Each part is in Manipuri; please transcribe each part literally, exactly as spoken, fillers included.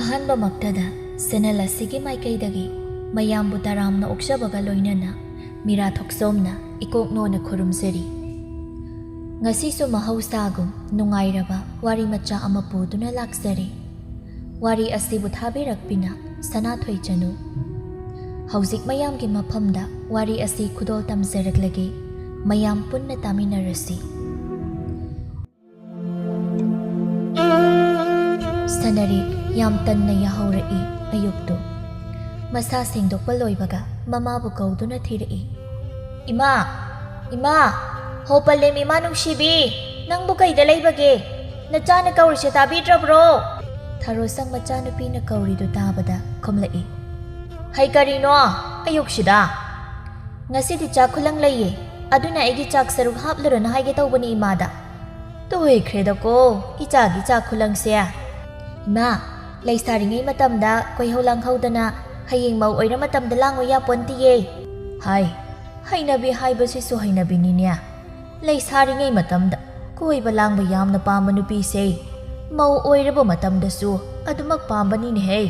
ꯑꯍꯥꯟꯕꯃꯛꯇꯗ ꯆꯦꯅꯦꯜ ꯑꯁꯤꯒꯤ ꯃꯥꯏꯀꯩꯗꯒꯤ ꯃꯌꯥꯝꯕꯨ ꯇꯔꯥꯝꯅ ꯑꯣꯛꯆꯕꯒ ꯂꯣꯏꯅꯅ ꯃꯤꯔꯥ ꯊꯣꯛꯆꯣꯝꯅ ꯏꯀꯣꯛ ꯅꯣꯟꯅ ꯈꯨꯔꯨꯝꯖꯔꯤ꯫ ꯉꯁꯤꯁꯨ ꯃꯍꯧꯁꯥꯒꯨꯝ ꯅꯨꯡꯉꯥꯏꯔꯕ ꯋꯥꯔꯤ ꯃꯆꯥ ꯑꯃ ꯄꯨꯗꯨꯅ ꯂꯥꯛꯆꯔꯦ꯫ ꯋꯥꯔꯤ ꯑꯁꯤꯕꯨ ꯊꯥꯕꯤꯔꯛꯄꯤꯅ ꯁꯅꯥꯊꯣꯏ ꯆꯅꯨ꯫ ꯍꯧꯖꯤꯛ ꯃꯌꯥꯝꯒꯤ ꯃꯐꯝꯗ ꯋꯥꯔꯤ ꯑꯁꯤ ꯈꯨꯗꯣꯜ ꯇꯝꯖꯔꯛꯂꯒꯦ꯫ ꯃꯌꯥꯝ ꯄꯨꯟꯅ ꯇꯥꯃꯤꯟꯅꯔꯁꯤ꯫ ꯁꯅꯔꯤ ꯌꯥꯝ ꯇꯟꯅ ꯌꯥꯍꯧꯔꯛꯏ꯫ ꯑꯌꯨꯛꯇꯨ ꯃꯁꯥ ꯁꯦꯡꯗꯣꯛꯄ ꯂꯣꯏꯕꯒ ꯃꯃꯥꯕꯨ ꯀꯧꯗꯨꯅ ꯊꯤꯔꯛꯏ꯫ "ꯏꯃꯥ! ꯏꯃꯥ! ꯍꯣ ꯄꯂꯦꯝ ꯏꯃꯥ ꯅꯨꯡꯁꯤꯕꯤ! ꯅꯪꯕꯨ ꯀꯩꯗ ꯂꯩꯕꯒꯦ? ꯅꯆꯥꯅ ꯀꯧꯔꯤꯁꯦ ꯇꯥꯕꯤꯗ꯭ꯔꯕ꯭ꯔꯣ?" ꯊꯔꯣꯁꯪ ꯃꯆꯥꯅꯨꯄꯤꯅ ꯀꯧꯔꯤꯗꯨ ꯇꯥꯕꯗ ꯈꯨꯝꯂꯛꯏ꯫ "ꯍꯩ, ꯀꯔꯤꯅꯣ ꯑꯌꯨꯛꯁꯤꯗ?" "ꯉꯁꯤꯗꯤ ꯆꯥꯛ ꯈꯨꯂꯪ ꯂꯩꯌꯦ, ꯑꯗꯨꯅ ꯑꯩꯒꯤ ꯆꯥꯛ ꯁꯔꯨꯛ ꯍꯥꯞꯂꯨꯔꯅꯨ ꯍꯥꯏꯒꯦ ꯇꯧꯕꯅꯤ ꯏꯃꯥꯗ꯫" "ꯇꯣꯏꯈ꯭ꯔꯦꯗꯀꯣ ꯏꯆꯥꯒꯤ ꯆꯥꯛ ꯈꯨꯂꯪꯁꯦ꯫ ꯏꯃꯥ, ꯂꯩꯁꯥꯔꯤꯉꯩ ꯃꯇꯝꯗ ꯀꯣꯏꯍꯧ ꯂꯥꯡꯍꯧꯗꯅ ꯍꯌꯦꯡ ꯃꯧ ꯑꯣꯏꯔ ꯃꯇꯝꯗ ꯂꯥꯡꯉꯨ ꯌꯥꯄꯣꯟꯇꯤꯌꯦ꯫" ꯍꯥꯏ, ꯍꯩꯅꯕꯤ ꯍꯥꯏꯕꯁꯤꯁꯨ ꯍꯩꯅꯕꯤꯅꯤꯅꯦ꯫ ꯂꯩꯁꯥꯔꯤꯉꯩ ꯃꯇꯝꯗ ꯀꯣꯏꯕ ꯂꯥꯡꯕ ꯌꯥꯝꯅ ꯄꯥꯝꯕ ꯅꯨꯄꯤꯁꯦ ꯃꯧ ꯑꯣꯏꯔꯕ ꯃꯇꯝꯗꯁꯨ ꯑꯗꯨꯃꯛ ꯄꯥꯝꯕꯅꯤꯅꯦꯍꯦ꯫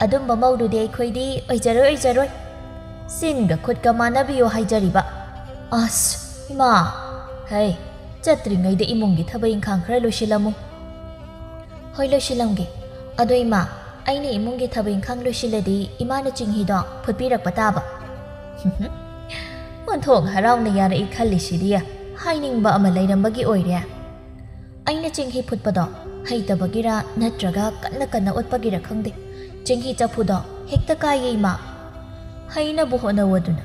ꯑꯗꯨꯝꯕ ꯃꯧꯗꯨꯗꯤ ꯑꯩꯈꯣꯏꯗꯤ ꯑꯣꯏꯖꯔꯣꯏ, ꯑꯣꯏꯖꯔꯣꯏ꯫ ꯆꯤꯟꯒ ꯈꯨꯠꯀ ꯃꯥꯟꯅꯕꯤꯌꯣ ꯍꯥꯏꯖꯔꯤꯕ꯫ ꯑꯁ, ꯏꯃꯥ! ꯍꯩ, ꯆꯠꯇ꯭ꯔꯤꯉꯩꯗ ꯏꯃꯨꯡꯒꯤ ꯊꯕꯛ ꯏꯪꯈꯥꯡ ꯈꯔ ꯂꯣꯏꯁꯤꯜꯂꯝꯃꯨ꯫ "ꯍꯣꯏ, ꯂꯣꯏꯁꯤꯜꯂꯝꯒꯦ꯫ ꯑꯗꯣ ꯏꯃꯥ, ꯑꯩꯅ ꯏꯃꯨꯡꯒꯤ ꯊꯕꯛ ꯏꯪꯈꯥꯡ ꯂꯣꯏꯁꯤꯜꯂꯗꯤ ꯏꯃꯥꯅ ꯆꯤꯡꯍꯤꯗꯣ ꯐꯨꯠꯄꯤꯔꯛꯄ ꯇꯥꯕ꯫" ꯑꯣꯟꯊꯣꯛ ꯍꯔꯥꯎꯅ ꯌꯥꯔꯛꯏ ꯈꯜꯂꯤꯁꯤꯗꯤ ꯍꯥꯏꯅꯤꯡꯕ ꯑꯃ ꯂꯩꯔꯝꯕꯒꯤ ꯑꯣꯏꯔꯦ꯫ ꯑꯩꯅ ꯆꯦꯡꯍꯤ ꯐꯨꯠꯄꯗꯣ ꯍꯩꯇꯕꯒꯤꯔ ꯅꯠꯇ꯭ꯔꯒ ꯀꯟꯅ ꯀꯟꯅ ꯑꯣꯠꯄꯒꯤꯔ ꯈꯪꯗꯦ, ꯆꯦꯡꯍꯤ ꯆꯐꯨꯗꯣ ꯍꯦꯛꯇ ꯀꯥꯏꯌꯦ ꯏꯃꯥ꯫ ꯍꯩꯅꯕ ꯍꯣꯠꯅꯧ ꯑꯗꯨꯅ꯫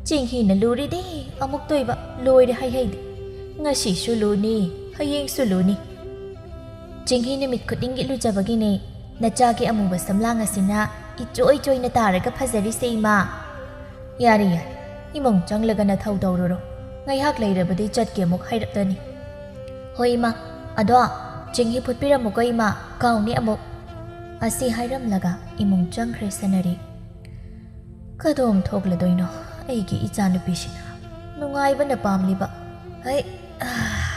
ꯆꯦꯡꯍꯤꯅ ꯂꯨꯔꯤꯗꯤ ꯑꯃꯨꯛꯇꯣꯏꯕ ꯂꯣꯏꯔꯦ ꯍꯩ ꯍꯩꯗꯤ꯫ ꯉꯁꯤꯁꯨ ꯂꯨꯅꯤ, ꯍꯌꯦꯡꯁꯨ ꯂꯨꯅꯤ꯫ ꯆꯦꯡꯍꯤ ꯅꯨꯃꯤꯠ ꯈꯨꯗꯤꯡꯒꯤ ꯂꯨꯖꯕꯒꯤꯅꯦ ꯅꯆꯥꯒꯤ ꯑꯃꯨꯕ ꯁꯝꯂꯥꯡ ꯑꯁꯤꯅ ꯏꯆꯣꯏ ꯆꯣꯏꯅ ꯇꯥꯔꯒ ꯐꯖꯔꯤꯁꯦ ꯏꯃꯥ꯫ ꯌꯥꯔꯦ, ꯌꯥꯔꯦ, ꯏꯃꯨꯡ ꯆꯪꯂꯒ ꯅꯊꯧ ꯇꯧꯔꯨꯔꯣ꯫ ꯉꯥꯏꯍꯥꯛ ꯂꯩꯔꯕꯗꯤ ꯆꯠꯀꯦ ꯑꯃꯨꯛ ꯍꯥꯏꯔꯛꯂꯅꯤ꯫ ꯍꯣꯏ ꯏꯃꯥ, ꯑꯗꯣ ꯆꯦꯡꯍꯤ ꯐꯨꯠꯄꯤꯔꯝꯃꯨꯀꯣ ꯏꯃꯥ, ꯀꯥꯎꯅꯤ ꯑꯃꯨꯛ꯫ ꯑꯁꯤ ꯍꯥꯏꯔꯝꯂꯒ ꯏꯃꯨꯡ ꯆꯪꯈ꯭ꯔꯦ ꯁꯅꯔꯤ꯫ ꯀꯗꯣꯝ ꯊꯣꯛꯂꯗꯣꯏꯅꯣ ꯑꯩꯒꯤ ꯏꯆꯥꯅꯨꯄꯤꯁꯤꯅ? ꯅꯨꯡꯉꯥꯏꯕꯅ ꯄꯥꯝꯂꯤꯕ꯫ ꯍꯩ, ꯑꯥ,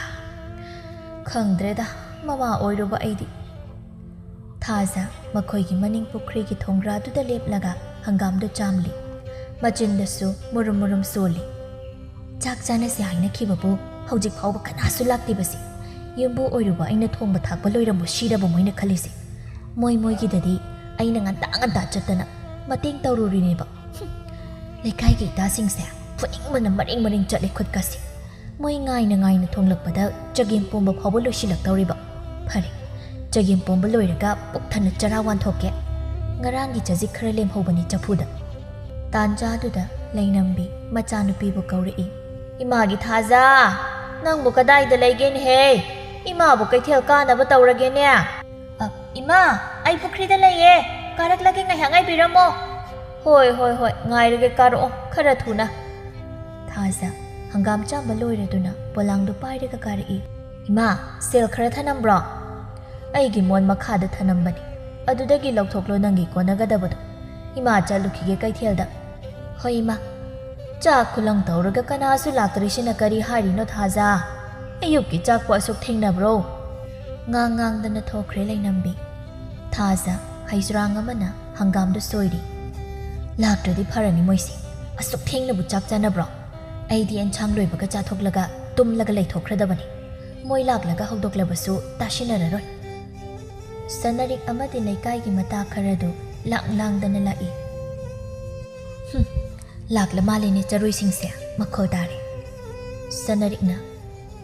ꯈꯪꯗ꯭ꯔꯦꯗ, ꯃꯃꯥ ꯑꯣꯏꯔꯨꯕ ꯑꯩꯗꯤ꯫ ꯊꯥꯖ ꯃꯈꯣꯏꯒꯤ ꯃꯅꯤꯡ ꯄꯨꯈ꯭ꯔꯤꯒꯤ ꯊꯣꯡꯒ꯭ꯔꯥꯗꯨꯗ ꯂꯦꯞꯂꯒ ꯍꯪꯒꯥꯝꯗꯨ ꯆꯥꯝꯂꯤ꯫ ꯃꯆꯤꯟꯗꯁꯨ ꯃꯨꯔꯨꯝ ꯃꯨꯔꯨꯝ ꯁꯣꯜꯂꯤ꯫ "ꯆꯥꯛ ꯆꯥꯅꯁꯤ ꯍꯥꯏꯅꯈꯤꯕꯕꯨ ꯍꯧꯖꯤꯛ ꯐꯥꯎꯕ ꯀꯅꯥꯁꯨ ꯂꯥꯛꯇꯦꯕꯁꯤ꯫ ꯌꯨꯝꯕꯨ ꯑꯣꯏꯔꯨꯕ ꯑꯩꯅ ꯊꯣꯡꯕ ꯊꯥꯛꯄ ꯂꯣꯏꯔꯝꯃꯣ ꯁꯤꯔꯕ ꯃꯣꯏꯅ ꯈꯜꯂꯤꯁꯦ꯫ ꯃꯣꯏ ꯃꯣꯏꯒꯤꯗꯗꯤ ꯑꯩꯅ ꯉꯟꯇꯥ ꯉꯟꯇꯥ ꯆꯠꯇꯅ ꯃꯇꯦꯡ ꯇꯧꯔꯨꯔꯤꯅꯦꯕ꯫ ꯍꯨꯝ, ꯂꯩꯀꯥꯏꯒꯤ ꯏꯇꯥꯁꯤꯡꯁꯦ ꯐꯨꯅꯤꯡꯕꯅ ꯃꯔꯦꯡ ꯃꯔꯦꯡ ꯆꯠꯂꯦ ꯈꯨꯠꯀꯁꯤ꯫ ꯃꯣꯏ ꯉꯥꯏꯅ ꯉꯥꯏꯅ ꯊꯣꯡꯂꯛꯄꯗ ꯆꯒꯦꯝ ꯄꯣꯝꯕ ꯐꯥꯎꯕ ꯂꯣꯏꯁꯤꯜꯂꯛꯇꯧꯔꯤꯕ꯫ ꯐꯔꯦ, ꯆꯒꯦꯝ ꯄꯣꯝꯕ ꯂꯣꯏꯔꯒ ꯄꯨꯛ ꯊꯟꯅ ꯆꯔꯥ ꯋꯥꯟꯊꯣꯛꯀꯦ꯫ ꯉꯔꯥꯡꯒꯤ ꯆꯖꯤꯛ ꯈꯔ ꯂꯦꯝꯍꯧꯕꯅꯤ ꯆꯐꯨꯗ꯫" ꯇꯥꯟꯖꯥꯗꯨꯗ ꯂꯩꯅꯝꯕꯤ ꯃꯆꯥꯅꯨꯄꯤꯕꯨ ꯀꯧꯔꯛꯏ꯫ "ꯏꯃꯥꯒꯤ ꯊꯥꯖ, ꯅꯪꯕꯨ ꯀꯗꯥꯏꯗ ꯂꯩꯒꯦꯅꯦꯍꯦ? ꯏꯃꯥꯕꯨ ꯀꯩꯊꯦꯜ ꯀꯥꯅꯕ ꯇꯧꯔꯒꯦꯅꯦ꯫" "ꯑ, ꯏꯃꯥ, ꯑꯩ ꯄꯨꯈ꯭ꯔꯤꯗ ꯂꯩꯌꯦ, ꯀꯥꯔꯛꯂꯒꯦ, ꯉꯥꯏꯍꯥꯛ ꯉꯥꯏꯕꯤꯔꯝꯃꯣ꯫" "ꯍꯣꯏ, ꯍꯣꯏ, ꯍꯣꯏ, ꯉꯥꯏꯔꯒꯦ, ꯀꯥꯔꯛꯑꯣ, ꯈꯔ ꯊꯨꯅ꯫" ꯊꯥꯖ ꯍꯪꯒꯥꯝ ꯆꯥꯝꯕ ꯂꯣꯏꯔꯗꯨꯅ ꯄꯣꯂꯥꯡꯗꯨ ꯄꯥꯏꯔꯒ ꯀꯥꯔꯛꯏ꯫ "ꯏꯃꯥ, ꯁꯦꯜ ꯈꯔ ꯊꯅꯝꯕ꯭ꯔꯣ?" "ꯑꯩꯒꯤ ꯃꯣꯟ ꯃꯈꯥꯗ ꯊꯅꯝꯕꯅꯤ, ꯑꯗꯨꯗꯒꯤ ꯂꯧꯊꯣꯛꯂꯣ ꯅꯪꯒꯤ ꯀꯣꯟꯅꯒꯗꯕꯗꯣ꯫ ꯏꯃꯥ ꯆꯠꯂꯨꯈꯤꯒꯦ ꯀꯩꯊꯦꯜꯗ꯫" "ꯍꯣꯏ ꯏꯃꯥ꯫" "ꯆꯥꯛ ꯈꯨꯂꯪ ꯇꯧꯔꯒ ꯀꯅꯥꯁꯨ ꯂꯥꯛꯇ꯭ꯔꯤꯁꯤꯅ ꯀꯔꯤ ꯍꯥꯏꯔꯤꯅꯣ ꯊꯥꯖ? ꯑꯌꯨꯛꯀꯤ ꯆꯥꯛꯄꯨ ꯑꯁꯨꯛ ꯊꯦꯡꯅꯕ꯭ꯔꯣ?" ꯉꯥꯡ ꯉꯥꯡꯗꯅ ꯊꯣꯛꯈ꯭ꯔꯦ ꯂꯩꯅꯝꯕꯤ꯫ ꯊꯥꯖ ꯍꯩꯁ꯭ꯔꯥꯡ ꯑꯃꯅ ꯍꯪꯒꯥꯝꯗꯨ ꯁꯣꯏꯔꯤ꯫ "ꯂꯥꯛꯇ꯭ꯔꯗꯤ ꯐꯔꯅꯤ ꯃꯣꯏꯁꯦ꯫ ꯑꯁꯨꯛ ꯊꯦꯡꯅꯕꯨ ꯆꯥꯛ ꯆꯥꯅꯕ꯭ꯔꯣ? ꯑꯩꯗꯤ ꯑꯦꯟꯁꯥꯡ ꯂꯣꯏꯕꯒ ꯆꯥꯊꯣꯛꯂꯒ ꯇꯨꯝꯂꯒ ꯂꯩꯊꯣꯛꯈ꯭ꯔꯗꯕꯅꯤ꯫ ꯃꯣꯏ ꯂꯥꯛꯂꯒ ꯍꯧꯗꯣꯛꯂꯕꯁꯨ ꯇꯥꯁꯤꯟꯅꯔꯔꯣꯏ꯫" ꯁꯅꯔꯤꯛ ꯑꯃꯗꯤ ꯂꯩꯀꯥꯏꯒꯤ ꯃꯇꯥ ꯈꯔꯗꯨ ꯂꯥꯡ ꯂꯥꯡꯗꯅ ꯂꯥꯛꯏ꯫ "ꯍꯨꯝ, ꯂꯥꯛꯂ ꯃꯥꯜꯂꯦꯅꯦ ꯆꯔꯣꯏꯁꯤꯡꯁꯦ, ꯃꯈꯣꯜ ꯇꯥꯔꯦ꯫" ꯁꯅꯔꯤꯛꯅ,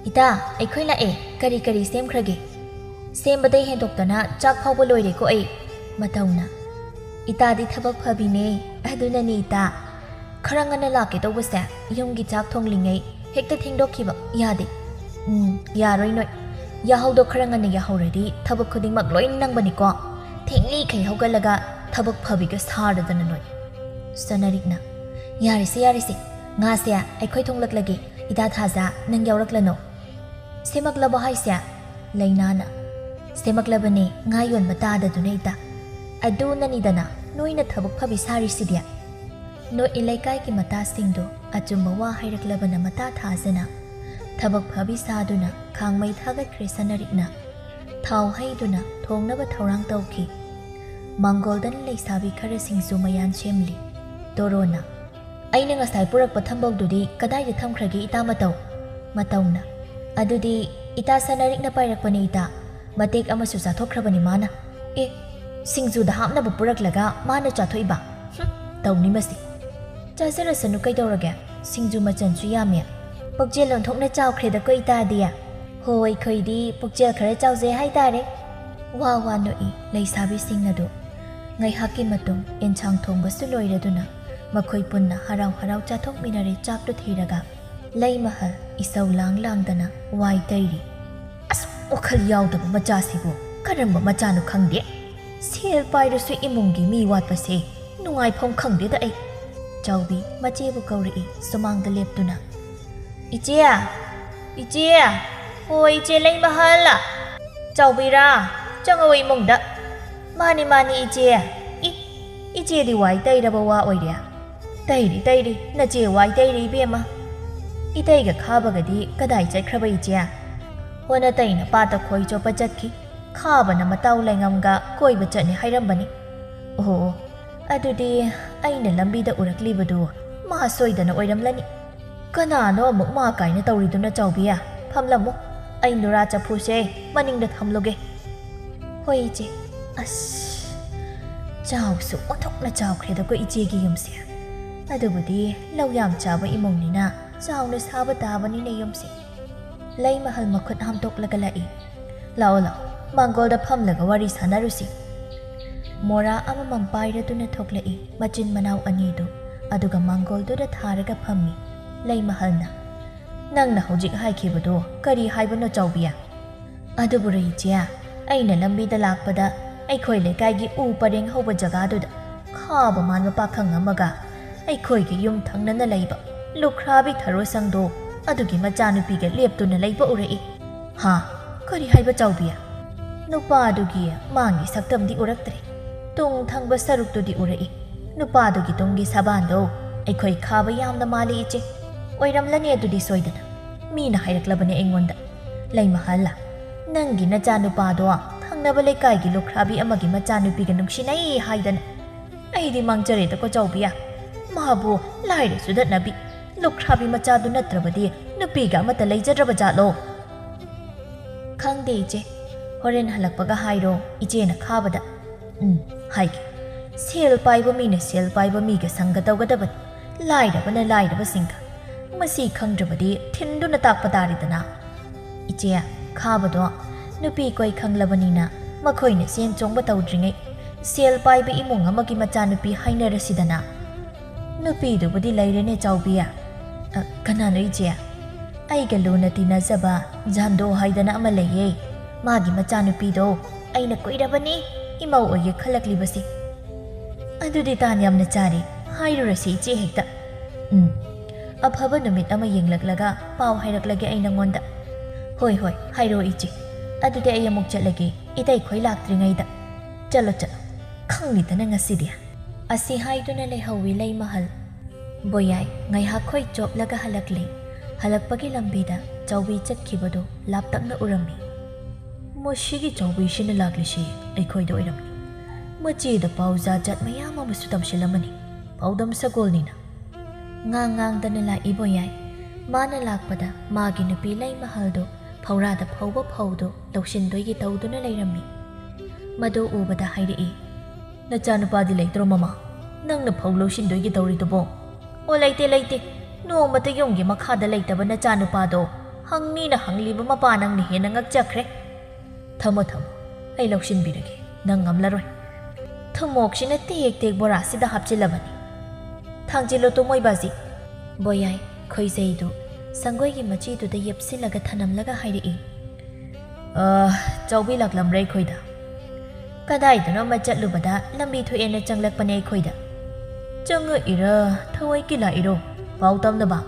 "ꯏꯇꯥ, ꯑꯩꯈꯣꯏ ꯂꯥꯛꯑꯦ, ꯀꯔꯤ ꯀꯔꯤ ꯁꯦꯝꯈ꯭ꯔꯒꯦ?" "ꯁꯦꯝꯕꯗꯩ ꯍꯦꯟꯗꯣꯛꯇꯅ ꯆꯥꯛ ꯐꯥꯎꯕ ꯂꯣꯏꯔꯦꯀꯣ ꯑꯩ꯫" ꯃꯇꯧꯅ, "ꯏꯇꯥꯗꯤ ꯊꯕꯛ ꯐꯕꯤꯅꯦ, ꯑꯗꯨꯅꯅꯤ ꯏꯇꯥ꯫ ꯈꯔ ꯉꯟꯅ ꯂꯥꯛꯀꯦ ꯇꯧꯕꯁꯦ, ꯌꯨꯝꯒꯤ ꯆꯥꯛ ꯊꯣꯡꯂꯤꯉꯩ ꯍꯦꯛꯇ ꯊꯦꯡꯗꯣꯛꯈꯤꯕ ꯌꯥꯗꯦ꯫" "ꯎꯝ, ꯌꯥꯔꯣꯏ ꯅꯣꯏ꯫ ꯌꯥꯍꯧꯗꯣ ꯈꯔ ꯉꯟꯅ ꯌꯥꯍꯧꯔꯗꯤ ꯊꯕꯛ ꯈꯨꯗꯤꯡꯃꯛ ꯂꯣꯏ ꯅꯪꯕꯅꯤꯀꯣ꯫ ꯊꯦꯡꯂꯤꯈꯩ ꯍꯧꯒꯠꯂꯒ ꯊꯕꯛ ꯐꯕꯤꯒ ꯁꯥꯔꯗꯅ ꯅꯣꯏ꯫" ꯁꯅꯔꯤꯛꯅ, "ꯌꯥꯔꯦꯁꯦ, ꯌꯥꯔꯦꯁꯦ, ꯉꯥꯁꯦ ꯑꯩꯈꯣꯏ ꯊꯣꯡꯂꯛꯂꯒꯦ, ꯏꯇꯥ ꯊꯥꯖ ꯅꯪ ꯌꯥꯎꯔꯛꯂꯅꯣ꯫" "ꯁꯦꯝꯃꯛꯂꯕꯣ ꯍꯥꯏꯁꯦ?" ꯂꯩꯅꯥꯅ, "ꯁꯦꯝꯃꯛꯂꯕꯅꯦ, ꯉꯥ ꯌꯣꯟꯕ ꯇꯥꯗꯗꯨꯅ ꯏꯇꯥ꯫ ꯑꯗꯨꯅꯅꯤꯗꯅ ꯅꯣꯏꯅ ꯊꯕꯛ ꯐꯕꯤ ꯁꯥꯔꯤꯁꯤꯗꯤ꯫" ꯅꯣꯛꯏ ꯂꯩꯀꯥꯏꯒꯤ ꯃꯇꯥꯁꯤꯡꯗꯨ ꯑꯆꯨꯝꯕ ꯋꯥ ꯍꯥꯏꯔꯛꯂꯕꯅ ꯃꯇꯥ ꯊꯥꯖꯅ ꯊꯕꯛ ꯐꯕꯤ ꯁꯥꯗꯨꯅ ꯈꯥꯡꯃꯩ ꯊꯥꯒꯠꯈ꯭ꯔꯦ ꯁꯅꯔꯤꯛꯅ꯫ ꯊꯥꯎ ꯍꯩꯗꯨꯅ ꯊꯣꯡꯅꯕ ꯊꯧꯔꯥꯡ ꯇꯧꯈꯤ꯫ ꯃꯥꯡꯒꯣꯜꯗꯅ ꯂꯩꯁꯥꯕꯤ ꯈꯔ ꯁꯤꯡꯖꯨ ꯃꯌꯥꯟ ꯁꯦꯝꯂꯤ꯫ ꯗꯣꯔꯣꯅ, "ꯑꯩꯅ ꯉꯁꯥꯏ ꯄꯨꯔꯛꯄ ꯊꯝꯕꯧꯗꯨꯗꯤ ꯀꯗꯥꯏꯗ ꯊꯝꯈ꯭ꯔꯒꯦ, ꯏꯇꯥ ꯃꯇꯧ?" ꯃꯇꯧꯅ, "ꯑꯗꯨꯗꯤ ꯏꯇꯥ ꯁꯅꯥꯔꯤꯛꯅ ꯄꯥꯏꯔꯛꯄꯅꯦ, ꯏꯇꯥ꯫ ꯃꯇꯦꯛ ꯑꯃꯁꯨ ꯆꯥꯊꯣꯛꯈ꯭ꯔꯕꯅꯤ ꯃꯥꯅ꯫" "ꯑꯦ, ꯁꯤꯡꯖꯨꯗ ꯍꯥꯞꯅꯕ ꯄꯨꯔꯛꯂꯒ ꯃꯥꯅ ꯆꯥꯊꯣꯛꯏꯕ? ꯍꯨꯝ, ꯇꯧꯅꯤ ꯃꯁꯤ꯫ ꯆꯥꯖꯔꯁꯅꯨ, ꯀꯩꯗꯧꯔꯒꯦ? ꯁꯤꯡꯖꯨ ꯃꯆꯜꯁꯨ ꯌꯥꯝꯃꯦ꯫ ꯄꯨꯛꯆꯦꯜ ꯑꯣꯟꯊꯣꯛꯅ ꯆꯥꯎꯈ꯭ꯔꯦꯗꯀꯣ ꯏꯇꯥꯗꯤ꯫ ꯍꯣ, ꯑꯩꯈꯣꯏꯗꯤ ꯄꯨꯛꯆꯦꯜ ꯈꯔ ꯆꯥꯎꯖꯩ ꯍꯥꯏꯇꯥꯔꯦ꯫" ꯋꯥ ꯋꯥ ꯅꯣꯛꯏ ꯂꯩꯁꯥꯕꯤꯁꯤꯡ ꯑꯗꯨ꯫ ꯉꯥꯏꯍꯥꯛꯀꯤ ꯃꯇꯨꯡ ꯏꯟꯁꯥꯡ ꯊꯣꯡꯕꯁꯨ ꯂꯣꯏꯔꯗꯨꯅ ꯃꯈꯣꯏ ꯄꯨꯟꯅ ꯍꯔꯥꯎ ꯍꯔꯥꯎ ꯆꯥꯊꯣꯛꯃꯤꯟꯅꯔꯦ ꯆꯥꯛꯇꯨ ꯊꯤꯔꯒ꯫ ꯂꯩꯃꯍꯜ ꯏꯁꯧ ꯂꯥꯡ ꯂꯥꯡꯗꯅ ꯋꯥꯏ ꯇꯩꯔꯤ꯫ "ꯑꯁ, ꯋꯥꯈꯜ ꯌꯥꯎꯗꯕ ꯃꯆꯥꯁꯤꯕꯨ ꯀꯔꯝꯕ ꯃꯆꯥꯅꯣ ꯈꯪꯗꯦ꯫ ꯁꯦꯜ ꯄꯥꯏꯔꯁꯨ ꯏꯃꯨꯡꯒꯤ ꯃꯤ ꯋꯥꯠꯄꯁꯦ ꯅꯨꯡꯉꯥꯏꯐꯝ ꯈꯪꯗꯦꯗ ꯑꯩ꯫" ꯆꯥꯎꯕꯤ ꯃꯆꯦꯕꯨ ꯀꯧꯔꯛꯏ ꯁꯨꯃꯥꯡꯗ ꯂꯦꯞꯇꯨꯅ꯫ "ꯏꯆꯦ! ꯏꯆꯦ! ꯑꯣ, ꯏꯆꯦ ꯂꯩꯃꯍꯜ!" "ꯆꯥꯎꯕꯤꯔꯥ? ꯆꯪꯉꯛꯑꯣ ꯏꯃꯨꯡꯗ꯫" "ꯃꯥꯅꯤ, ꯃꯥꯅꯤ, ꯏꯆꯦ꯫ ꯏ, ꯏꯆꯦꯗꯤ ꯋꯥꯏ ꯇꯩꯔꯕ ꯋꯥ ꯑꯣꯏꯔꯦ?" "ꯇꯩꯔꯤ, ꯇꯩꯔꯤ, ꯅꯆꯦ ꯋꯥꯏ ꯇꯩꯔꯤ, ꯏꯕꯦꯝꯃ꯫ ꯏꯇꯩꯒ ꯈꯥꯕꯒꯗꯤ ꯀꯗꯥꯏ ꯆꯠꯈ꯭ꯔꯕ, ꯏꯆꯦ?" "ꯍꯣ, ꯅꯇꯩꯅ ꯄꯥꯠꯇ ꯈꯣꯏ ꯆꯣꯞꯄ ꯆꯠꯈꯤ꯫ ꯈꯥꯕꯅ ꯃꯇꯥꯎ ꯂꯩꯉꯝꯒ ꯀꯣꯏꯕ ꯆꯠꯅꯤ ꯍꯥꯏꯔꯝꯕꯅꯤ꯫" "ꯑꯣꯍꯣ, ꯑꯗꯨꯗꯤ ꯑꯩꯅ ꯂꯝꯕꯤꯗ ꯎꯔꯛꯂꯤꯕꯗꯨ ꯃꯥ ꯁꯣꯏꯗꯅ ꯑꯣꯏꯔꯝꯂꯅꯤ꯫ ꯀꯅꯥꯅꯣ ꯑꯃꯨꯛ ꯃꯥ ꯀꯥꯏꯅ ꯇꯧꯔꯤꯗꯨꯅ, ꯆꯥꯎꯕꯤ? ꯐꯝꯂꯝꯃꯨ, ꯑꯩ ꯅꯨꯔꯥ ꯆꯐꯨꯁꯦ ꯃꯅꯤꯡꯗ ꯊꯝꯂꯨꯒꯦ꯫" "ꯍꯣꯏ, ꯏꯆꯦ꯫" ꯑꯁ, ꯆꯥꯎꯁꯨ ꯑꯣꯟꯊꯣꯛꯅ ꯆꯥꯎꯈ꯭ꯔꯦꯗꯀꯣ ꯏꯆꯦꯒꯤ ꯌꯨꯝꯁꯦ꯫ ꯑꯗꯨꯕꯨꯗꯤ ꯂꯧ ꯌꯥꯝ ꯆꯥꯕ ꯏꯃꯨꯡꯅꯤꯅ ꯆꯥꯎꯅ ꯁꯥꯕ ꯇꯥꯕꯅꯤꯅꯦ ꯌꯨꯝꯁꯦ꯫ ꯂꯩꯃꯍꯜ ꯃꯈꯨꯠ ꯍꯥꯝꯗꯣꯛꯂꯒ ꯂꯥꯛꯏ꯫ "ꯂꯥꯛꯑꯣ, ꯂꯥꯛꯑꯣ, ꯃꯥꯡꯒꯣꯜꯗ ꯐꯝꯂꯒ ꯋꯥꯔꯤ ꯁꯥꯟꯅꯔꯨꯁꯤ꯫" ꯃꯣꯔꯥ ꯑꯃꯃꯝ ꯄꯥꯏꯔꯗꯨꯅ ꯊꯣꯛꯂꯛꯏ ꯃꯆꯤꯟ ꯃꯅꯥꯎ ꯑꯅꯤꯗꯨ, ꯑꯗꯨꯒ ꯃꯥꯡꯒꯣꯜꯗꯨꯗ ꯊꯥꯔꯒ ꯐꯝꯃꯤ꯫ ꯂꯩꯃꯍꯜꯅ, "ꯅꯪꯅ ꯍꯧꯖꯤꯛ ꯍꯥꯏꯈꯤꯕꯗꯨ ꯀꯔꯤ ꯍꯥꯏꯕꯅꯣ, ꯆꯥꯎꯕꯤ?" "ꯑꯗꯨꯕꯨꯔꯣ ꯏꯆꯦ, ꯑꯩꯅ ꯂꯝꯕꯤꯗ ꯂꯥꯛꯄꯗ ꯑꯩꯈꯣꯏ ꯂꯩꯀꯥꯏꯒꯤ ꯎ ꯄꯔꯦꯡ ꯍꯧꯕ ꯖꯒꯥꯗꯨꯗ ꯈꯥꯕ ꯃꯥꯟꯕ ꯄꯥꯈꯪ ꯑꯃꯒ ꯑꯩꯈꯣꯏꯒꯤ ꯌꯨꯝ ꯊꯪꯅꯅ ꯂꯩꯕ ꯂꯨꯈ꯭ꯔꯥꯕꯤ ꯊꯔꯣ ꯁꯪꯗꯣ ꯑꯗꯨꯒꯤ ꯃꯆꯥꯅꯨꯄꯤꯒ ꯂꯦꯞꯇꯨꯅ ꯂꯩꯕ ꯎꯔꯛꯏ꯫" "ꯍꯥ? ꯀꯔꯤ ꯍꯥꯏꯕ, ꯆꯥꯎꯕꯤ?" "ꯅꯨꯄꯥꯗꯨꯒꯤ ꯃꯥꯡꯒꯤ ꯁꯛꯇꯝꯗꯤ ꯎꯔꯛꯇ꯭ꯔꯦ, ꯇꯨꯡ ꯊꯪꯕ ꯁꯔꯨꯛꯇꯨꯗꯤ ꯎꯔꯛꯏ꯫ ꯅꯨꯄꯥꯗꯨꯒꯤ ꯇꯨꯡꯒꯤ ꯁꯕꯥꯟꯗꯣ ꯑꯩꯈꯣꯏ ꯈꯥꯕ ꯌꯥꯝꯅ ꯃꯥꯜꯂꯤ, ꯏꯆꯦ꯫" "ꯑꯣꯏꯔꯝꯂꯅꯤ ꯑꯗꯨꯗꯤ ꯁꯣꯏꯗꯅ꯫ ꯃꯤꯅ ꯍꯥꯏꯔꯛꯂꯕꯅꯦ ꯑꯩꯉꯣꯟꯗ꯫" "ꯂꯩꯃꯍꯜ, "ꯅꯪꯒꯤ ꯅꯆꯥꯅꯨꯄꯥꯗꯣ ꯊꯪꯅꯕ ꯂꯩꯀꯥꯏꯒꯤ ꯂꯨꯈ꯭ꯔꯥꯕꯤ ꯑꯃꯒꯤ ꯃꯆꯥꯅꯨꯄꯤꯒ ꯅꯨꯡꯁꯤꯅꯩ ꯍꯥꯏꯗꯅ꯫ ꯑꯩꯗꯤ ꯃꯥꯡꯖꯔꯦꯗꯀꯣ ꯆꯥꯎꯕꯤ꯫ ꯃꯥꯕꯨ ꯂꯥꯏꯔ ꯆꯨꯗꯠꯅꯕꯤ ꯂꯨꯈ꯭ꯔꯥꯕꯤ ꯃꯆꯥꯗꯨ ꯅꯠꯇ꯭ꯔꯕꯗꯤ ꯅꯨꯄꯤꯒ ꯑꯃꯠꯇ ꯂꯩꯖꯗ꯭ꯔꯕ ꯖꯥꯠꯂꯣ?" "ꯈꯪꯗꯦ ꯏꯆꯦ, ꯍꯣꯔꯦꯟ ꯍꯜꯂꯛꯄꯒ ꯍꯥꯏꯔꯣ ꯏꯆꯦꯅ ꯈꯥꯕꯗ꯫" "ꯎꯝ, ꯍꯥꯏꯒꯦ꯫ ꯁꯦꯜ ꯄꯥꯏꯕ ꯃꯤꯅ ꯁꯦꯜ ꯄꯥꯏꯕ ꯃꯤꯒ ꯁꯪꯒ ꯇꯧꯒꯗꯕꯅꯤ, ꯂꯥꯏꯔꯕꯅ ꯂꯥꯏꯔꯕꯁꯤꯡꯒ꯫ ꯃꯁꯤ ꯈꯪꯗ꯭ꯔꯕꯗꯤ ꯊꯤꯟꯗꯨꯅ ꯇꯥꯛꯄ ꯇꯥꯔꯦꯗꯅ꯫ ꯏꯆꯦ, ꯈꯥꯕꯗꯣ ꯅꯨꯄꯤ ꯀꯣꯏ ꯈꯪꯂꯕꯅꯤꯅ ꯃꯈꯣꯏꯅ ꯆꯦꯟ ꯆꯣꯡꯕ ꯇꯧꯗ꯭ꯔꯤꯉꯩ ꯁꯦꯜ ꯄꯥꯏꯕ ꯏꯃꯨꯡ ꯑꯃꯒꯤ ꯃꯆꯥꯅꯨꯄꯤ ꯍꯥꯏꯅꯔꯁꯤꯗꯅ꯫" "ꯅꯨꯄꯤꯗꯨꯕꯨꯗꯤ ꯂꯩꯔꯦꯅꯦ ꯆꯥꯎꯕꯤ꯫ ꯑ, ꯀꯅꯥꯅꯣ ꯏꯆꯦ?" "ꯑꯩꯒ ꯂꯨꯅ ꯇꯤꯟꯅꯖꯕ ꯖꯥꯟꯗꯣ ꯍꯥꯏꯗꯅ ꯑꯃ ꯂꯩꯌꯦ꯫ ꯃꯥꯒꯤ ꯃꯆꯥꯅꯨꯄꯤꯗꯣ ꯑꯩꯅ ꯀꯨꯏꯔꯕꯅꯤ ꯏꯃꯧ ꯑꯣꯏꯒꯦ ꯈꯜꯂꯛꯂꯤꯕꯁꯦ꯫" "ꯑꯗꯨꯗꯤ ꯇꯥꯟ ꯌꯥꯝꯅ ꯆꯥꯔꯦ, ꯍꯥꯏꯔꯨꯔꯁꯤ ꯏꯆꯦ ꯍꯦꯛꯇ꯫" "ꯎꯝ, ꯑꯐꯕ ꯅꯨꯃꯤꯠ ꯑꯃ ꯌꯦꯡꯂꯛꯂꯒ ꯄꯥꯎ ꯍꯥꯏꯔꯛꯂꯒꯦ ꯑꯩ ꯅꯪꯉꯣꯟꯗ꯫" "ꯍꯣꯏ ꯍꯣꯏ, ꯍꯥꯏꯔꯣ ꯏꯆꯦ꯫ ꯑꯗꯨꯗꯤ ꯑꯩ ꯑꯃꯨꯛ ꯆꯠꯂꯒꯦ, ꯏꯇꯩꯈꯣꯏ ꯂꯥꯛꯇ꯭ꯔꯤꯉꯩꯗ꯫" "ꯆꯠꯂꯣ ꯆꯠꯂꯣ, ꯈꯪꯅꯤꯗꯅ ꯉꯁꯤꯗꯤ꯫" ꯑꯁꯤ ꯍꯥꯏꯗꯨꯅ ꯂꯩꯍꯧꯋꯤ ꯂꯩꯃꯍꯜ꯫ ꯕꯣꯌꯥꯏ ꯉꯥꯏꯍꯥꯛ ꯈꯣꯏ ꯆꯣꯞꯂꯒ ꯍꯜꯂꯛꯂꯦ꯫ ꯍꯜꯂꯛꯄꯒꯤ ꯂꯝꯕꯤꯗ ꯆꯥꯎꯕꯤ ꯆꯠꯈꯤꯕꯗꯨ ꯂꯥꯞꯇꯛꯅ ꯎꯔꯝꯃꯤ꯫ "ꯃꯁꯤꯒꯤ ꯆꯥꯎꯕꯤꯁꯤꯅ ꯂꯥꯛꯂꯤꯁꯤ ꯑꯩꯈꯣꯏꯗ ꯑꯣꯏꯔꯝꯃꯤ꯫ ꯃꯆꯦꯗ ꯄꯥꯎ ꯖꯥꯠ ꯖꯥꯠ ꯃꯌꯥꯝ ꯑꯃꯁꯨ ꯇꯝꯁꯤꯜꯂꯝꯃꯅꯤ꯫ ꯄꯥꯎꯗꯝ ꯁꯒꯣꯜꯅꯤꯅ꯫" ꯉꯥꯡ ꯉꯥꯡꯗꯅ ꯂꯥꯛꯏ ꯕꯣꯌꯥꯏ꯫ ꯃꯥꯅ ꯂꯥꯛꯄꯗ ꯃꯥꯒꯤ ꯅꯨꯄꯤ ꯂꯩꯃꯍꯜꯗꯨ ꯐꯧꯔꯥꯗ ꯐꯧꯕ ꯐꯧꯗꯨ ꯂꯧꯁꯤꯟꯗꯣꯏꯒꯤ ꯇꯧꯗꯨꯅ ꯂꯩꯔꯝꯃꯤ꯫ ꯃꯗꯨ ꯎꯕꯗ ꯍꯥꯏꯔꯛꯏ, "ꯅꯆꯥꯅꯨꯄꯥꯗꯤ ꯂꯩꯇ꯭ꯔꯣ ꯃꯃꯥ? ꯅꯪꯅ ꯐꯧ ꯂꯧꯁꯤꯟꯗꯣꯏꯒꯤ ꯇꯧꯔꯤꯗꯨꯕꯣ?" "ꯑꯣ, ꯂꯩꯇꯦ, ꯂꯩꯇꯦ꯫ ꯅꯣꯡꯃꯇ ꯌꯨꯝꯒꯤ ꯃꯈꯥꯗ ꯂꯩꯇꯕ ꯅꯆꯥꯅꯨꯄꯥꯗꯣ ꯍꯪꯅꯤꯅ ꯍꯪꯂꯤꯕ ꯃꯄꯥ ꯅꯪꯅ ꯍꯦꯟꯅ ꯉꯛꯆꯈ꯭ꯔꯦ꯫ ꯊꯝꯃꯣ, ꯊꯝꯃꯣ, ꯑꯩ ꯂꯧꯁꯤꯟꯕꯤꯔꯒꯦ, ꯅꯪ ꯉꯝꯂꯔꯣꯏ꯫" ꯊꯨꯝꯃꯣꯛꯁꯤꯅ ꯇꯦꯛ ꯇꯦꯛ ꯕꯣꯔꯥꯁꯤꯗ ꯍꯥꯞꯆꯤꯜꯂꯕꯅꯤ꯫ "ꯊꯥꯡꯖꯤꯜꯂꯣ ꯇꯣꯃꯣꯏꯕꯥꯖꯤ꯫" ꯕꯣꯌꯥꯏ ꯈꯣꯏꯖꯩꯗꯨ ꯁꯪꯒꯣꯏꯒꯤ ꯃꯆꯤꯗꯨꯗ ꯌꯦꯞꯁꯤꯜꯂꯒ ꯊꯅꯝꯂꯒ ꯍꯥꯏꯔꯛꯏ, "ꯑ, ꯆꯥꯎꯕꯤ ꯂꯥꯛꯂꯝꯔꯦ ꯑꯩꯈꯣꯏꯗ꯫ ꯀꯗꯥꯏꯗꯅꯣ ꯑꯃ ꯆꯠꯂꯨꯕꯗ ꯂꯝꯕꯤ ꯊꯣꯛꯑꯦꯅ ꯆꯪꯂꯛꯄꯅꯦ ꯑꯩꯈꯣꯏꯗ꯫" "ꯆꯪꯉꯛꯏꯔ ꯊꯑꯣꯏꯀꯤ ꯂꯥꯛꯏꯔꯣ ꯄꯥꯎ ꯇꯝꯅꯕ?"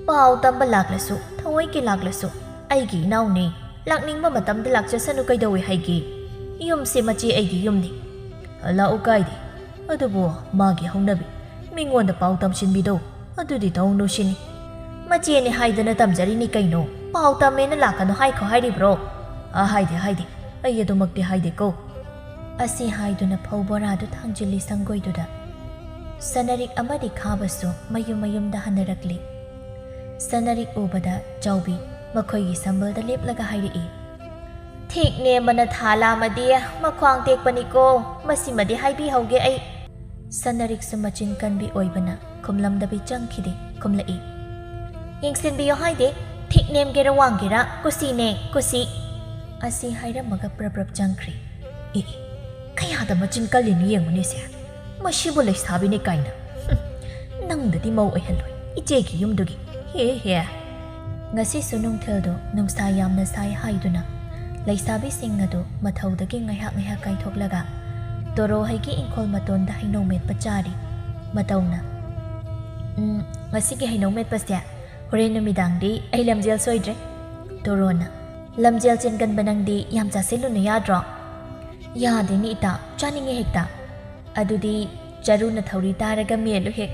"ꯄꯥꯎ ꯇꯝꯕ ꯂꯥꯛꯂꯁꯨ, ꯊꯑꯣꯏꯀꯤ ꯂꯥꯛꯂꯁꯨ, ꯑꯩꯒꯤ ꯏꯅꯥꯎꯅꯦ꯫ ꯂꯥꯛꯅꯤꯡꯕ ꯃꯇꯝꯗ ꯂꯥꯛꯆꯁꯅꯨ, ꯀꯩꯗꯧꯋꯦ ꯍꯥꯏꯒꯦ? ꯌꯨꯝꯁꯦ ꯃꯆꯦ ꯑꯩꯒꯤ ꯌꯨꯝꯅꯤ꯫" "ꯂꯥꯛꯎ, ꯀꯥꯏꯗꯦ꯫ ꯑꯗꯨꯕꯨ ꯃꯥꯒꯤ ꯍꯧꯅꯕꯤ, ꯃꯤꯉꯣꯟꯗ ꯄꯥꯎ ꯇꯝꯁꯤꯟꯕꯤꯗꯣ, ꯑꯗꯨꯗꯤ ꯇꯧꯅꯨ ꯁꯤꯅꯤ꯫" "ꯃꯆꯦꯅꯦ ꯍꯥꯏꯗꯅ ꯇꯝꯖꯔꯤꯅꯤ ꯀꯩꯅꯣ꯫ ꯄꯥꯎ ꯇꯝꯃꯦꯅ ꯂꯥꯛꯀꯅꯨ ꯍꯥꯏꯈꯣ ꯍꯥꯏꯔꯤꯕ꯭ꯔꯣ?" "ꯑ, ꯍꯥꯏꯗꯦ, ꯍꯥꯏꯗꯦ, ꯑꯩ ꯑꯗꯨꯃꯛꯇꯤ ꯍꯥꯏꯗꯦꯀꯣ"꯫ ꯑꯁꯤ ꯍꯥꯏꯗꯨꯅ ꯐꯧ ꯕꯣꯔꯥꯗꯨ ꯊꯥꯡꯖꯤꯜꯂꯤ ꯁꯪꯒꯣꯏꯗꯨꯗ꯫ ꯁꯅꯔꯤꯛ ꯑꯃꯗꯤ ꯈꯥꯕꯁꯨ ꯃꯌꯨꯝ ꯃꯌꯨꯝꯗ ꯍꯟꯅꯔꯛꯂꯤ꯫ ꯁꯅꯔꯤꯛ ꯎꯕꯗ ꯆꯥꯎꯕꯤ ꯃꯈꯣꯏꯒꯤ ꯁꯝꯕꯜꯗ ꯂꯦꯞꯂꯒ ꯍꯥꯏꯔꯛꯏ, "ꯊꯤꯛ ꯅꯦꯝꯕꯅ ꯊꯥ ꯂꯥꯝꯃꯗꯤ ꯃꯈ꯭ꯋꯥꯡ ꯇꯦꯛꯄꯅꯤꯀꯣ, ꯃꯁꯤꯃꯗꯤ ꯍꯥꯏꯕꯤꯍꯧꯒꯦ ꯑꯩ"꯫ ꯁꯅꯔꯤꯛꯁꯨ ꯃꯆꯤꯟ ꯀꯟꯕꯤ ꯑꯣꯏꯕꯅ ꯈꯨꯝꯂꯝꯗꯕꯤ ꯆꯪꯈꯤꯗꯦ, ꯈꯨꯝꯂꯛꯏ, "ꯌꯦꯡꯁꯤꯟꯕꯤꯌꯣ ꯍꯥꯏꯗꯦ, ꯊꯤꯛ ꯅꯦꯝꯒꯦꯔꯥ ꯋꯥꯡꯒꯦꯔꯥ ꯀꯨꯁꯤꯅꯦ, ꯀꯨꯁꯤ"꯫ ꯑꯁꯤ ꯍꯥꯏꯔꯝꯃꯒ ꯄ꯭ꯔꯞ ꯄ꯭ꯔꯞ ꯆꯪꯈ꯭ꯔꯦ꯫ ꯑꯦ, ꯑꯦ, ꯀꯌꯥꯗ ꯃꯆꯤꯟ ꯀꯜꯂꯤꯅꯣ ꯌꯦꯡꯉꯨꯅꯦꯁꯦ꯫ ꯃꯁꯤꯕꯨ ꯂꯩꯁꯥꯕꯤꯅꯤ ꯀꯥꯏꯅ꯫ ꯍꯨꯝ, ꯅꯪꯗꯗꯤ ꯃꯧ ꯑꯣꯏꯍꯜꯂꯣꯏ, ꯏꯆꯦꯒꯤ ꯌꯨꯝꯗꯨꯒꯤ꯫ ꯍꯦ ꯍꯦ꯫ ꯉꯁꯤꯁꯨ ꯅꯨꯡꯊꯤꯜꯗꯨ ꯅꯨꯡꯁꯥ ꯌꯥꯝꯅ ꯁꯥꯏ ꯍꯥꯏꯗꯨꯅ ꯂꯩꯁꯥꯕꯤꯁꯤꯡ ꯑꯗꯨ ꯃꯊꯧꯗꯒꯤ ꯉꯥꯏꯍꯥꯛ ꯉꯥꯏꯍꯥꯛ ꯀꯥꯏꯊꯣꯛꯂꯒ ꯇꯣꯔꯣ ꯍꯩꯒꯤ ꯏꯪꯈꯣꯜ ꯃꯇꯣꯟꯗ ꯍꯩꯅꯧ ꯃꯦꯠꯄ ꯆꯥꯔꯤ꯫ ꯃꯇꯧꯅ, "ꯎꯝ, ꯉꯁꯤꯒꯤ ꯍꯩꯅꯧ ꯃꯦꯠꯄꯁꯦ ꯍꯣꯔꯦꯟ ꯅꯨꯃꯤꯗꯥꯡꯗꯤ ꯑꯩ ꯂꯝꯖꯦꯜ ꯁꯣꯏꯗ꯭ꯔꯦ"꯫ ꯇꯣꯔꯣꯅ, "ꯂꯝꯖꯦꯜ ꯆꯦꯟꯒꯟꯕ ꯅꯪꯗꯤ ꯌꯥꯝ ꯆꯥꯁꯤꯜꯂꯨꯅꯨ ꯌꯥꯗ꯭ꯔꯣ?" "ꯌꯥꯗꯦꯅꯦ ꯏꯇꯥ, ꯆꯥꯅꯤꯡꯉꯦ ꯍꯦꯛꯇ"꯫ "ꯑꯗꯨꯗꯤ ꯆꯔꯨꯅ ꯊꯧꯔꯤ ꯇꯥꯔꯒ ꯃꯦꯠꯂꯨ ꯍꯦꯛ꯫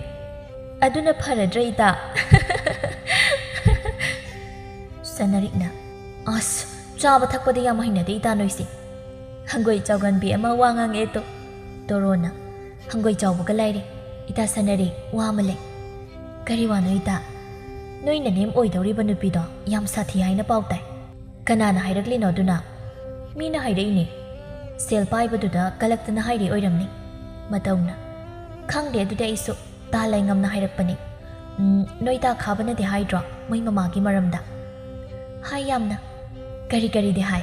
ꯑꯗꯨꯅ ꯐꯔꯗ꯭ꯔꯥ ꯏꯇꯥ?" ꯁꯅꯔꯤꯛꯅ, "ꯑꯁ, ꯆꯥꯕ ꯊꯛꯄꯗꯤ ꯌꯥꯝ ꯍꯩꯅꯗꯦ ꯏꯇꯥ ꯅꯣꯏꯁꯦ꯫ ꯍꯪꯒꯣꯏ ꯆꯥꯎꯒꯟꯕꯤ ꯑꯃ ꯋꯥ ꯉꯥꯡꯉꯦ ꯇꯣ"꯫ ꯇꯣꯔꯣꯅ, "ꯍꯪꯒꯣꯏ ꯆꯥꯎꯕꯒ ꯂꯥꯏꯔꯤ꯫ ꯏꯇꯥ ꯁꯅꯔꯤꯛ, ꯋꯥ ꯑꯃ ꯂꯩ"꯫ "ꯀꯔꯤ ꯋꯥꯅꯣ ꯏꯇꯥ?" "ꯅꯣꯏ ꯅꯅꯦꯝ ꯑꯣꯏꯗꯧꯔꯤꯕ ꯅꯨꯄꯤꯗꯣ ꯌꯥꯝ ꯁꯥꯊꯤ ꯍꯥꯏꯅ ꯄꯥꯎ ꯇꯥꯏ"꯫ "ꯀꯅꯥꯅ ꯍꯥꯏꯔꯛꯂꯤꯅꯣ ꯑꯗꯨꯅ?" "ꯃꯤꯅ ꯍꯥꯏꯔꯛꯏꯅꯦ꯫ ꯁꯦꯜ ꯄꯥꯏꯕꯗꯨꯗ ꯀꯂꯛꯇꯅ ꯍꯥꯏꯔꯤ ꯑꯣꯏꯔꯝꯅꯤ"꯫ ꯃꯇꯧꯅ, "ꯈꯪꯗꯦ ꯑꯗꯨꯗꯤ ꯑꯩꯁꯨ, ꯇꯥ ꯂꯩꯉꯝꯅ ꯍꯥꯏꯔꯛꯄꯅꯤ"꯫ "ꯎꯝ, ꯅꯣꯏ ꯇꯥ ꯈꯥꯕꯅꯗꯤ ꯍꯥꯏꯗ꯭ꯔꯣ ꯃꯣꯏ ꯃꯃꯥꯒꯤ ꯃꯔꯝꯗ?" "ꯍꯥꯏ ꯌꯥꯝꯅ"꯫ "ꯀꯔꯤ ꯀꯔꯤꯗꯤ ꯍꯥꯏ?"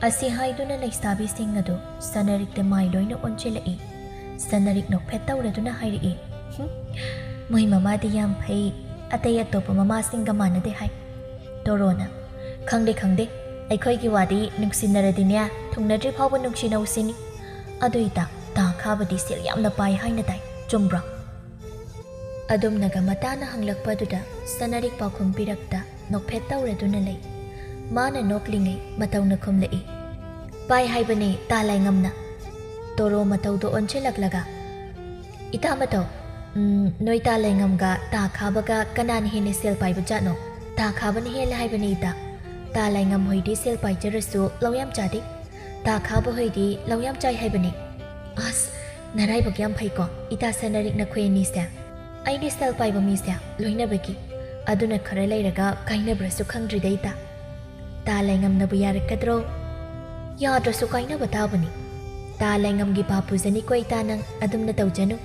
ꯑꯁꯤ ꯍꯥꯏꯗꯨꯅ ꯂꯩꯁꯥꯕꯤꯁꯤꯡ ꯑꯗꯨ ꯁꯅꯔꯤꯛꯇ ꯃꯥꯏ ꯂꯣꯏꯅ ꯑꯣꯟꯁꯤꯜꯂꯛꯏ꯫ ꯁꯅꯔꯤꯛ ꯅꯣꯛꯐꯦꯠ ꯇꯧꯔꯗꯨꯅ ꯍꯥꯏꯔꯛꯏ, "ꯍꯨꯝ, ꯃꯣꯏ ꯃꯃꯥꯗꯤ ꯌꯥꯝ ꯐꯩ, ꯑꯇꯩ ꯑꯇꯣꯞꯄ ꯃꯃꯥꯁꯤꯡꯒ ꯃꯥꯟꯅꯗꯦ" ꯍꯥꯏ꯫ ꯇꯣꯔꯣꯅ, "ꯈꯪꯗꯦ, ꯈꯪꯗꯦ, ꯑꯩꯈꯣꯏꯒꯤ ꯋꯥꯗꯤ ꯅꯨꯡꯁꯤꯅꯔꯗꯤꯅꯦ, ꯊꯨꯡꯅꯗ꯭ꯔꯤ ꯐꯥꯎꯕ ꯅꯨꯡꯁꯤꯅꯧꯁꯤꯅꯤ꯫ ꯑꯗꯨ ꯏꯇꯥ, ꯇꯥ ꯈꯥꯕꯗꯤ ꯁꯦꯜ ꯌꯥꯝꯅ ꯄꯥꯏ ꯍꯥꯏꯅ ꯇꯥꯏ, ꯆꯨꯝꯕ꯭ꯔꯣ?" ꯑꯗꯨꯝꯅꯒ ꯃꯇꯥꯅ ꯍꯪꯂꯛꯄ ꯑꯗꯨꯗ ꯁꯅꯔꯤꯛ ꯄꯥꯎꯈꯨꯝ ꯄꯤꯔꯛꯇ ꯅꯣꯛꯐꯦꯠ ꯇꯧꯔꯗꯨꯅ ꯂꯩ꯫ ꯃꯥꯅ ꯅꯣꯛꯂꯤꯉꯩ ꯃꯇꯧꯅ ꯈꯨꯝꯂꯛꯏ, "ꯄꯥꯏ ꯍꯥꯏꯕꯅꯤ ꯇꯥ ꯂꯥꯏꯉꯝꯅ"꯫ ꯇꯣꯔꯣ ꯃꯇꯧꯗꯣ ꯑꯣꯟꯁꯤꯜꯂꯛꯂꯒ, "ꯏꯇꯥ ꯃꯇꯧ, ꯎꯝ, ꯅꯣꯏ ꯇꯥ ꯂꯩꯉꯝꯒ ꯇꯥ ꯈꯥꯕꯒ ꯀꯅꯥꯅ ꯍꯦꯟꯅ ꯁꯦꯜ ꯄꯥꯏꯕ ꯖꯥꯠꯅꯣ? ꯇꯥ ꯈꯥꯕꯅ ꯍꯦꯜꯂꯦ ꯍꯥꯏꯕꯅꯤ ꯏꯇꯥ"꯫ ꯇꯥ ꯂꯥꯏꯉꯝ ꯍꯣꯏꯗꯤ ꯁꯦꯜ ꯄꯥꯏꯖꯔꯁꯨ ꯂꯧ ꯌꯥꯝ ꯆꯥꯗꯦ꯫ ꯇꯥ ꯈꯥꯕ ꯍꯣꯏꯗꯤ ꯂꯧ ꯌꯥꯝ ꯆꯥꯏ ꯍꯥꯏꯕꯅꯦ꯫ ꯑꯁ, ꯅꯔꯥꯏꯕꯛ ꯌꯥꯝ ꯐꯩꯀꯣ, ꯏꯇꯥ ꯁꯅꯥꯔꯤꯛ ꯅꯈꯣꯏ ꯑꯅꯤꯁꯦ꯫ ꯑꯩꯗꯤ ꯁꯦꯜ ꯄꯥꯏꯕ ꯃꯤꯁꯦ ꯂꯣꯏꯅꯕꯒꯤ, ꯑꯗꯨꯅ ꯈꯔ ꯂꯩꯔꯒ ꯀꯥꯏꯅꯕ꯭ꯔꯁꯨ ꯈꯪꯗ꯭ꯔꯤꯗ ꯏꯇꯥ꯫ ꯇꯥ ꯂꯥꯏꯉꯝꯅꯕꯨ ꯌꯥꯔꯛꯀꯗ꯭ꯔꯣ? ꯌꯥꯗ꯭ꯔꯁꯨ ꯀꯥꯏꯅꯕ ꯇꯥꯕꯅꯤ꯫ ꯇꯥ ꯂꯥꯏꯉꯝꯒꯤ ꯄꯥꯞ ꯄꯨꯖꯅꯤꯀꯣ ꯏꯇꯥ, ꯅꯪ ꯑꯗꯨꯝꯅ ꯇꯧꯖꯅꯨ꯫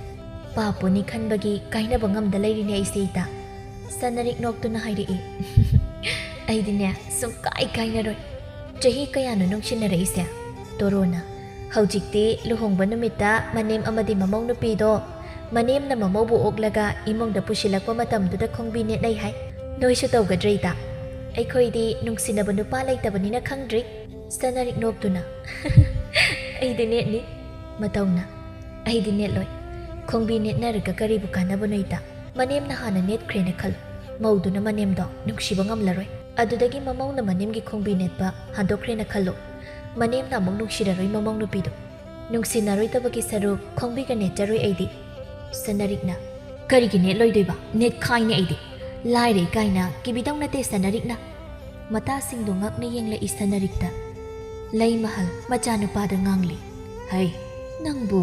ꯄꯥꯞ ꯄꯨꯅꯤ ꯈꯟꯕꯒꯤ ꯀꯥꯏꯅꯕ ꯉꯝꯗ ꯂꯩꯔꯤꯅꯦ ꯑꯩꯁꯦ ꯏꯇꯥ꯫ ꯁꯅꯥꯔꯤꯛ ꯅꯣꯛꯇꯨꯅ ꯍꯥꯏꯔꯛꯏ꯫ ꯑꯩꯗꯤꯅꯦ, ꯁꯨꯡꯀꯥꯏ ꯀꯥꯏꯅꯔꯣꯏ꯫ ꯆꯍꯤ ꯀꯌꯥꯅꯣ ꯅꯨꯡꯁꯤꯅꯔꯛꯏꯁꯦ? ꯇꯣꯔꯣꯅ꯫ ꯍꯧꯖꯤꯛꯇꯤ ꯂꯨꯍꯣꯡꯕ ꯅꯨꯃꯤꯠꯇ ꯃꯅꯦꯝ ꯑꯃꯗꯤ ꯃꯃꯧ ꯅꯨꯄꯤꯗꯣ, ꯃꯅꯦꯝꯅ ꯃꯃꯧꯕꯨ ꯑꯣꯛꯂꯒ ꯏꯃꯨꯡꯗ ꯄꯨꯁꯤꯜꯂꯛꯄ ꯃꯇꯝꯗꯨꯗ ꯈꯣꯡꯕꯤ ꯅꯦꯠꯅꯩ ꯍꯥꯏ꯫ ꯅꯣꯏꯁꯨ ꯇꯧꯒꯗ꯭ꯔꯥ ꯏꯇꯥ? ꯑꯩꯈꯣꯏꯗꯤ ꯅꯨꯡꯁꯤꯅꯕ ꯅꯨꯄꯥ ꯂꯩꯇꯕꯅꯤꯅ ꯈꯪꯗ꯭ꯔꯤ꯫ ꯁꯅꯥꯔꯤꯛ ꯅꯣꯛꯇꯨꯅ꯫ ꯑꯩꯗꯤ ꯅꯦꯠꯅꯤ꯫ ꯃꯇꯧꯅ꯫ ꯑꯩꯗꯤ ꯅꯦꯠꯂꯣꯏ꯫ ꯈꯣꯡꯕꯤ ꯅꯦꯠꯅꯔꯒ ꯀꯔꯤꯕꯨ ꯀꯥꯟꯅꯕꯅꯣ ꯏꯇꯥ? ꯃꯅꯦꯝꯅ ꯍꯥꯟꯅ ꯅꯦꯠꯈ꯭ꯔꯦꯅ ꯈꯜꯂꯨ꯫ ꯃꯧꯗꯨꯅ ꯃꯅꯦꯝꯗꯣ ꯅꯨꯡꯁꯤꯕ ꯉꯝꯂꯔꯣꯏ꯫ ꯑꯗꯨꯗꯒꯤ ꯃꯃꯧꯅ ꯃꯅꯦꯝꯒꯤ ꯈꯣꯡꯕꯤ ꯅꯦꯠꯄ ꯍꯟꯗꯣꯛꯈ꯭ꯔꯦꯅ ꯈꯜꯂꯨ꯫ ꯃꯅꯦꯝꯅ ꯑꯃꯨꯛ ꯅꯨꯡꯁꯤꯔꯔꯣꯏ ꯃꯃꯧ ꯅꯨꯄꯤꯗꯣ꯫ ꯅꯨꯡꯁꯤꯅꯔꯣꯏꯗꯕꯒꯤ ꯁꯔꯨꯛ ꯈꯣꯡꯕꯤꯒ ꯅꯦꯠꯆꯔꯣꯏ ꯑꯩꯗꯤ꯫ ꯁꯅꯥꯔꯤꯛꯅ꯫ ꯀꯔꯤꯒꯤ ꯅꯦꯠꯂꯣꯏꯗꯣꯏꯕ? ꯅꯦꯠꯈꯥꯏꯅꯦ ꯑꯩꯗꯤ꯫ ꯂꯥꯏꯔꯩ ꯀꯥꯏꯅ ꯀꯤꯕꯤꯗꯧ ꯅꯠꯇꯦ ꯁꯅꯥꯔꯤꯛꯅ꯫ ꯃꯇꯥꯁꯤꯡꯗꯣ ꯉꯛꯅ ꯌꯦꯡꯂꯛꯏ ꯁꯅꯥꯔꯤꯛꯇ꯫ ꯂꯩꯃꯍꯜ ꯃꯆꯥꯅꯨꯄꯥꯗ ꯉꯥꯡꯂꯤ꯫ ꯍꯩ, ꯅꯪꯕꯨ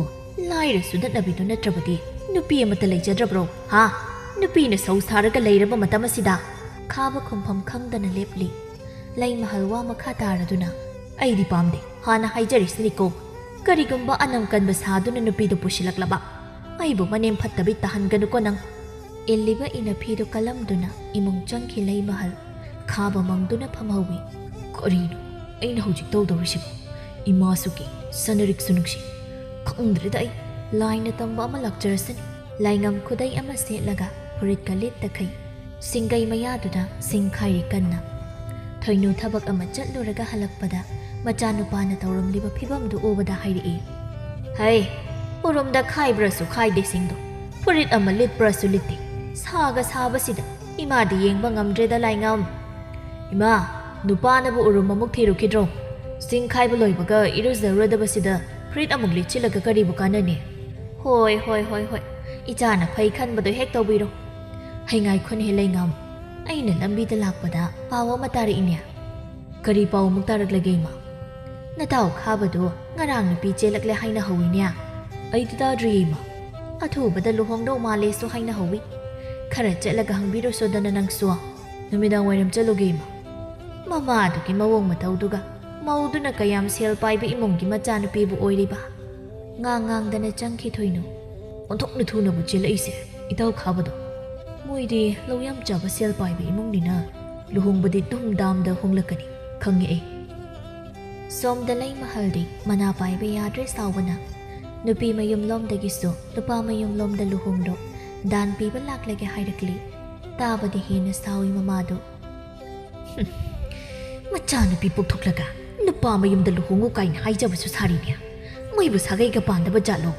ꯂꯥꯏꯔ ꯁꯨꯗꯠꯅꯕꯤꯗꯨ ꯅꯠꯇ꯭ꯔꯕꯗꯤ ꯅꯨꯄꯤ ꯑꯃꯠꯇ ꯂꯩꯖꯗ꯭ꯔꯕ꯭ꯔꯣ? ꯍꯥ? ꯅꯨꯄꯤꯅ ꯁꯧ ꯁꯥꯔꯒ ꯂꯩꯔꯕ ꯃꯇꯝ ꯑꯁꯤꯗ? ꯈꯥꯕ ꯈꯨꯝꯐꯝ ꯈꯪꯗꯅ ꯂꯦꯞꯂꯤ꯫ ꯂꯩꯃꯍꯜ ꯋꯥ ꯃꯈꯥ ꯇꯥꯔꯗꯨꯅ, ꯑꯩꯗꯤ ꯄꯥꯝꯗꯦ, ꯍꯥꯟꯅ ꯍꯥꯏꯖꯔꯤꯁꯤꯅꯤꯀꯣ꯫ ꯀꯔꯤꯒꯨꯝꯕ ꯑꯅꯝ ꯀꯟꯕ ꯁꯥꯗꯨꯅ ꯅꯨꯄꯤꯗꯨ ꯄꯨꯁꯤꯜꯂꯛꯂꯕ, ꯑꯩꯕꯨ ꯃꯅꯦꯝ ꯐꯠꯇꯕꯤ ꯇꯥꯍꯟꯒꯅꯨꯀꯣ ꯅꯪ꯫ ꯏꯜꯂꯤꯕ ꯏꯅꯐꯤꯗꯨ ꯀꯜꯂꯝꯗꯨꯅ ꯏꯃꯨꯡ ꯆꯪꯈꯤ ꯂꯩꯃꯍꯜ꯫ ꯈꯥꯕ ꯃꯪꯗꯨꯅ ꯐꯝꯍꯧꯏ꯫ ꯀꯔꯤꯅꯣ ꯑꯩꯅ ꯍꯧꯖꯤꯛ ꯇꯧꯗꯧꯔꯤꯁꯤꯕꯨ? ꯏꯃꯥꯁꯨ ꯀꯤ, ꯁꯅꯥꯔꯤꯛꯁꯨ ꯅꯨꯡꯁꯤ꯫ ꯈꯪꯗ꯭ꯔꯦꯗ ꯑꯩ꯫ ꯂꯥꯏꯅ ꯇꯝꯕ ꯑꯃ ꯂꯥꯛꯆꯔꯁꯅꯤ꯫ ꯂꯥꯏꯉꯝ ꯈꯨꯗꯩ ꯑꯃ ꯁꯦꯠꯂꯒ ꯐꯨꯔꯤꯠꯀ ꯂꯤꯠꯇꯈꯩ ꯁꯤꯡꯒꯩ ꯃꯌꯥꯗꯨꯗ ꯁꯤꯡ ꯈꯥꯏꯔꯤ ꯀꯟꯅ꯫ ꯊꯣꯏꯅꯨ ꯊꯕꯛ ꯑꯃ ꯆꯠꯂꯨꯔꯒ ꯍꯜꯂꯛꯄꯗ ꯃꯆꯥꯅꯨꯄꯥꯅ ꯇꯧꯔꯝꯂꯤꯕ ꯐꯤꯕꯝꯗꯨ ꯎꯕꯗ ꯍꯥꯏꯔꯛꯏ, ꯍꯩ, ꯎꯔꯨꯝꯗ ꯈꯥꯏꯕ꯭ꯔꯁꯨ ꯈꯥꯏꯗꯦ ꯁꯤꯡꯗꯣ, ꯐꯨꯔꯤꯠ ꯑꯃ ꯂꯤꯠꯄ꯭ꯔꯁꯨ ꯂꯤꯠꯇꯦ꯫ ꯁꯥꯒ ꯁꯥꯕꯁꯤꯗ ꯏꯃꯥꯗꯤ ꯌꯦꯡꯕ ꯉꯝꯗ꯭ꯔꯦꯗ ꯂꯥꯏꯉꯝ꯫ ꯏꯃꯥ, ꯅꯨꯄꯥꯅꯕꯨ ꯎꯔꯨꯝ ꯑꯃꯨꯛ ꯊꯤꯔꯨꯈꯤꯗ꯭ꯔꯣ? ꯆꯤꯡ ꯈꯥꯏꯕ ꯂꯣꯏꯕꯒ ꯏꯔꯨꯖꯔꯨꯔꯗꯕꯁꯤꯗ ꯐꯨꯔꯤꯠ ꯑꯃꯨꯛ ꯂꯤꯠꯁꯤꯜꯂꯒ ꯀꯔꯤꯕꯨ ꯀꯥꯟꯅꯅꯤ? ꯍꯣꯏ, ꯍꯣꯏ, ꯍꯣꯏ, ꯍꯣꯏ꯫ ꯏꯆꯥꯅ ꯐꯩ ꯈꯟꯕꯗꯣ ꯍꯦꯛ ꯇꯧꯕꯤꯔꯣ꯫ ꯍꯩꯉꯥꯏꯈꯣꯟ ꯍꯦ ꯂꯩꯉꯝ, ꯑꯩꯅ ꯂꯝꯕꯤꯗ ꯂꯥꯛꯄꯗ ꯄꯥꯎ ꯑꯃ ꯇꯥꯔꯛꯏꯅꯦ꯫ "ꯀꯔꯤ ꯄꯥꯎ ꯑꯃꯨꯛ ꯇꯥꯔꯛꯂꯒꯦ, ꯏꯃꯥ?" "ꯅꯇꯥꯎ ꯈꯥꯕꯗꯨ ꯉꯔꯥꯡ ꯅꯨꯄꯤ ꯆꯦꯜꯂꯛꯂꯦ ꯍꯥꯏꯅ ꯍꯧꯋꯤꯅꯦ?" "ꯑꯩꯗꯤ ꯇꯥꯗ꯭ꯔꯤꯌꯦ, ꯏꯃꯥ꯫ ꯑꯊꯨꯕꯗ ꯂꯨꯍꯣꯡꯗꯧ ꯃꯥꯜꯂꯦꯁꯨ ꯍꯥꯏꯅ ꯍꯧꯋꯤ꯫ ꯈꯔ ꯆꯠꯂꯒ ꯍꯪꯕꯤꯔꯨꯁꯣꯗꯅ ꯅꯪꯁꯨ꯫" "ꯅꯨꯃꯤꯗꯥꯡ ꯋꯥꯏꯔꯝ ꯆꯠꯂꯨꯒꯦ, ꯏꯃꯥ꯫" ꯃꯃꯥꯗꯨꯒꯤ ꯃꯑꯣꯡ ꯃꯇꯧꯗꯨꯒ ꯃꯧꯗꯨꯅ ꯀꯌꯥꯝ ꯁꯦꯜ ꯄꯥꯏꯕ ꯏꯃꯨꯡꯒꯤ ꯃꯆꯥꯅꯨꯄꯤꯕꯨ ꯑꯣꯏꯔꯤꯕ꯫ ꯉꯥꯡ ꯉꯥꯡꯗꯅ ꯆꯪꯈꯤ ꯊꯣꯏꯅꯨ꯫ "ꯑꯣꯟꯊꯣꯛꯅ ꯊꯨꯅꯕꯨ ꯆꯦꯜꯂꯛꯏꯁꯦ, ꯏꯇꯥꯎ ꯈꯥꯕꯗꯣ꯫ ꯃꯣꯏꯗꯤ ꯂꯧ ꯌꯥꯝ ꯆꯥꯕ ꯁꯦꯜ ꯄꯥꯏꯕ ꯏꯃꯨꯡꯅꯤꯅ ꯂꯨꯍꯣꯡꯕꯗꯤ ꯙꯨꯝ ꯙꯥꯝꯗ ꯍꯣꯡꯂꯛꯀꯅꯤ, ꯈꯪꯉꯦ ꯑꯩ꯫" ꯁꯣꯝꯗ ꯂꯩꯃꯍꯜꯗꯤ ꯃꯅꯥ ꯄꯥꯏꯕ ꯌꯥꯗ꯭ꯔꯦ ꯁꯥꯎꯕꯅ꯫ ꯅꯨꯄꯤ ꯃꯌꯨꯝꯂꯣꯝꯗꯒꯤꯁꯨ ꯅꯨꯄꯥ ꯃꯌꯨꯝꯂꯣꯝꯗ ꯂꯨꯍꯣꯡꯂꯣ, ꯗꯥꯟ ꯄꯤꯕ ꯂꯥꯛꯂꯒꯦ ꯍꯥꯏꯔꯛꯂꯤ꯫ ꯇꯥꯕꯗꯤ ꯍꯦꯟꯅ ꯁꯥꯎꯏ ꯃꯃꯥꯗꯨ꯫ "ꯍꯨꯝ, ꯃꯆꯥꯅꯨꯄꯤ ꯄꯣꯛꯊꯣꯛꯂꯒ ꯅꯨꯄꯥ ꯃꯌꯨꯝꯗ ꯂꯨꯍꯣꯡꯉꯨ ꯀꯥꯏꯅ ꯍꯥꯏꯖꯕꯁꯨ ꯁꯥꯔꯤꯅꯦ꯫ ꯃꯣꯏꯕꯨ ꯁꯥꯒꯩꯒ ꯄꯥꯟꯗꯕ ꯖꯥꯠꯂꯣ?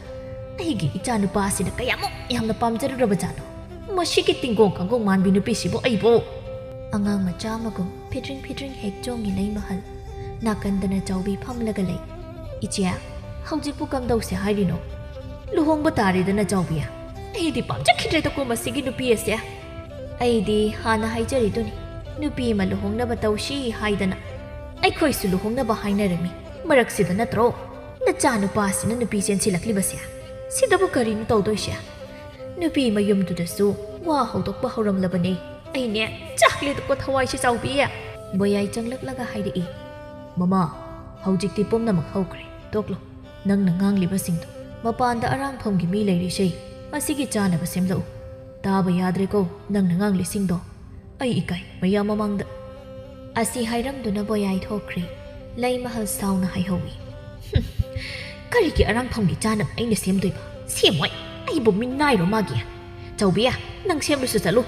ꯑꯩꯒꯤ ꯏꯆꯥꯅꯨꯄꯥ ꯑꯁꯤꯅ ꯀꯌꯥꯃꯨꯛ ꯌꯥꯝꯅ ꯄꯥꯝꯖꯔꯨꯔꯕ ꯖꯥꯠꯅꯣ? ꯃꯁꯤꯒꯤ ꯇꯤꯡꯒꯣꯡ ꯀꯥꯡꯒꯣꯡ ꯃꯥꯟꯕꯤ ꯅꯨꯄꯤꯁꯤꯕꯨ ꯑꯩꯕꯨ!" ꯑꯉꯥꯡ ꯃꯆꯥ ꯑꯃꯒꯨꯝ ꯐꯤꯗ꯭ꯔꯤꯡ ꯐꯤꯗ꯭ꯔꯤꯡ ꯍꯦꯛ ꯆꯣꯡꯉꯤ ꯂꯩꯃꯍꯜ꯫ ꯅꯥꯀꯟꯗꯅ ꯆꯥꯎꯕꯤ ꯐꯝꯂꯒ ꯂꯩ꯫ "ꯏꯆꯦ, ꯍꯧꯖꯤꯛꯄꯨ ꯀꯝꯗꯧꯁꯦ ꯍꯥꯏꯔꯤꯅꯣ?" "ꯂꯨꯍꯣꯡꯕ ꯇꯥꯔꯦꯗꯅ, ꯆꯥꯎꯕꯤ꯫ ꯑꯩꯗꯤ ꯄꯥꯝꯖꯈꯤꯗ꯭ꯔꯦꯗꯀꯣ ꯃꯁꯤꯒꯤ ꯅꯨꯄꯤ ꯑꯁꯦ꯫ ꯑꯩꯗꯤ ꯍꯥꯟꯅ ꯍꯥꯏꯖꯔꯤꯗꯨꯅꯤ, ꯅꯨꯄꯤ ꯑꯃ ꯂꯨꯍꯣꯡꯅꯕ ꯇꯧꯁꯤ ꯍꯥꯏꯗꯅ꯫ ꯑꯩꯈꯣꯏꯁꯨ ꯂꯨꯍꯣꯡꯅꯕ ꯍꯥꯏꯅꯔꯝꯃꯤ, ꯃꯔꯛꯁꯤꯗ ꯅꯠꯇ꯭ꯔꯣ ꯅꯆꯥꯅꯨꯄꯥꯁꯤꯅ ꯅꯨꯄꯤ ꯆꯦꯟꯁꯤꯜꯂꯛꯂꯤꯕꯁꯦ? ꯁꯤꯗꯕꯨ ꯀꯔꯤꯅꯣ ꯇꯧꯗꯣꯏꯁꯦ? ꯅꯨꯄꯤ ꯃꯌꯨꯝꯗꯨꯗꯁꯨ ꯋꯥ ꯍꯧꯗꯣꯛꯄ ꯍꯧꯔꯝꯂꯕꯅꯦ꯫ ꯑꯩꯅꯦ ꯆꯥꯛꯂꯦꯗꯀꯣ ꯊꯋꯥꯏꯁꯦ, ꯆꯥꯎꯕꯤ꯫" ꯕꯣꯌꯥꯏ ꯆꯪꯂꯛꯂꯒ ꯍꯥꯏꯔꯛꯏ꯫ "ꯃꯃꯥ, ꯍꯧꯖꯤꯛꯇꯤ ꯄꯨꯝꯅꯃꯛ ꯍꯧꯈ꯭ꯔꯦ꯫ ꯇꯣꯛꯂꯣ꯫ ꯅꯪꯅ ꯉꯥꯡꯂꯤꯕꯁꯤꯡꯗꯣ꯫ ꯃꯄꯥꯟꯗ ꯑꯔꯥꯡꯐꯝꯒꯤ ꯃꯤ ꯂꯩꯔꯤꯁꯦ꯫ ꯃꯁꯤꯒꯤ ꯆꯥꯅꯕ ꯁꯦꯝꯂꯛꯎ꯫ ꯇꯥꯕ ꯌꯥꯗ꯭ꯔꯦꯀꯣ ꯅꯪꯅ ꯉꯥꯡꯂꯤꯁꯤꯡꯗꯣ꯫ ꯑꯩ ꯏꯀꯥꯏ ꯃꯌꯥꯝ ꯃꯃꯥꯡꯗ꯫" ꯑꯁꯤ ꯍꯥꯏꯔꯝꯗꯨꯅ ꯕꯣꯌꯥꯏ ꯊꯣꯛꯈ꯭ꯔꯦ꯫ ꯂꯩꯃꯍꯜ ꯁꯥꯎꯅ ꯍꯥꯏꯍꯧꯏ꯫ "ꯍꯨꯝ, ꯀꯔꯤꯒꯤ ꯑꯔꯥꯡꯐꯝꯒꯤ ꯆꯥꯅꯕ ꯑꯩꯅ ꯁꯦꯝꯗꯣꯏꯕ? ꯁꯦꯝꯃꯣꯏ꯫ ꯑꯩꯕꯨ ꯃꯤꯅꯥꯏꯔꯣ ꯃꯥꯒꯤ? ꯆꯥꯎꯕꯤ, ꯅꯪ ꯁꯦꯝꯂꯨꯁꯨ ꯆꯠꯂꯨ꯫"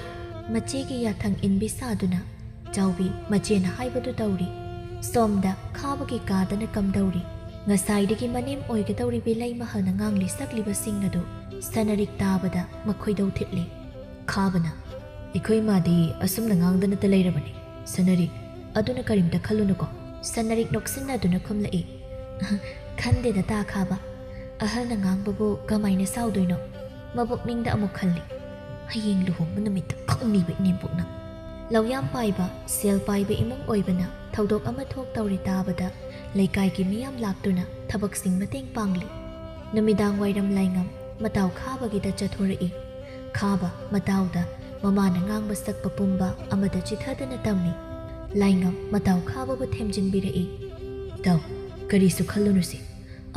ꯃꯆꯦꯒꯤ ꯌꯥꯊꯪ ꯏꯟꯕꯤ ꯁꯥꯗꯨꯅ ꯆꯥꯎꯕꯤ ꯃꯆꯦꯅ ꯍꯥꯏꯕꯗꯨ ꯇꯧꯔꯤ꯫ ꯁꯣꯝꯗ ꯈꯥꯕꯒꯤ ꯀꯥꯗꯅ ꯀꯝꯗꯧꯔꯤ? ꯉꯁꯥꯏꯗꯒꯤ ꯃꯅꯦꯝ ꯑꯣꯏꯒꯗꯧꯔꯤꯕꯤ ꯂꯩꯃꯍꯜꯅ ꯉꯥꯡꯂꯤ ꯁꯛꯂꯤꯕꯁꯤꯡ ꯑꯗꯨ ꯁꯅꯔꯤꯛ ꯇꯥꯕꯗ ꯃꯈꯣꯏꯗꯧ ꯊꯤꯠꯂꯤ꯫ ꯈꯥꯕꯅ, "ꯑꯩꯈꯣꯏ ꯃꯥꯗꯤ ꯑꯁꯨꯝꯅ ꯉꯥꯡꯗꯅꯇ ꯂꯩꯔꯕꯅꯤ꯫ ꯁꯅꯔꯤꯛ, ꯑꯗꯨꯅ ꯀꯔꯤꯝꯇ ꯈꯜꯂꯨꯅꯨꯀꯣ꯫" ꯁꯅꯔꯤꯛ ꯅꯣꯛꯁꯤꯟꯅꯗꯨꯅ ꯈꯨꯝꯂꯛꯏ꯫ "ꯈꯟꯗꯦꯗ ꯇꯥ ꯈꯥꯕ, ꯑꯍꯜꯅ ꯉꯥꯡꯕꯕꯨ ꯀꯃꯥꯏꯅ ꯁꯥꯎꯗꯣꯏꯅꯣ? ꯃꯕꯨꯛꯅꯤꯡꯗ ꯑꯃꯨꯛ ꯈꯜꯂꯤ, ꯍꯌꯦꯡ ꯂꯨꯍꯣꯡꯕ ꯅꯨꯃꯤꯠꯇ ꯈꯪꯅꯤꯕ ꯏꯅꯦꯝꯕꯣꯛꯅ꯫" ꯂꯧꯌꯥꯝ ꯄꯥꯏꯕ, ꯁꯦꯜ ꯄꯥꯏꯕ ꯏꯃꯨꯡ ꯑꯣꯏꯕꯅ ꯊꯧꯗꯣꯛ ꯑꯃ ꯊꯣꯛꯇꯧꯔꯤ ꯇꯥꯕꯗ ꯂꯩꯀꯥꯏꯒꯤ ꯃꯤꯌꯥꯝ ꯂꯥꯛꯇꯨꯅ ꯊꯕꯛꯁꯤꯡ ꯃꯇꯦꯡ ꯄꯥꯡꯂꯤ꯫ ꯅꯨꯃꯤꯗꯥꯡ ꯋꯥꯏꯔꯝ ꯂꯥꯏꯉꯝ ꯃꯇꯥꯎ ꯈꯥꯕꯒꯤꯗ ꯆꯠꯊꯣꯔꯛꯏ꯫ ꯈꯥꯕ ꯃꯇꯥꯎꯗ ꯃꯃꯥꯅ ꯉꯥꯡꯕ ꯁꯛꯄ ꯄꯨꯝꯕ ꯑꯃꯗ ꯆꯤꯊꯗꯅ ꯇꯝꯃꯤ꯫ ꯂꯥꯏꯉꯝ ꯃꯇꯥꯎ ꯈꯥꯕꯕꯨ ꯊꯦꯝꯖꯤꯟꯕꯤꯔꯛꯏ꯫ "ꯏꯇꯥꯎ, ꯀꯔꯤꯁꯨ ꯈꯜꯂꯨꯅꯨꯁꯤ꯫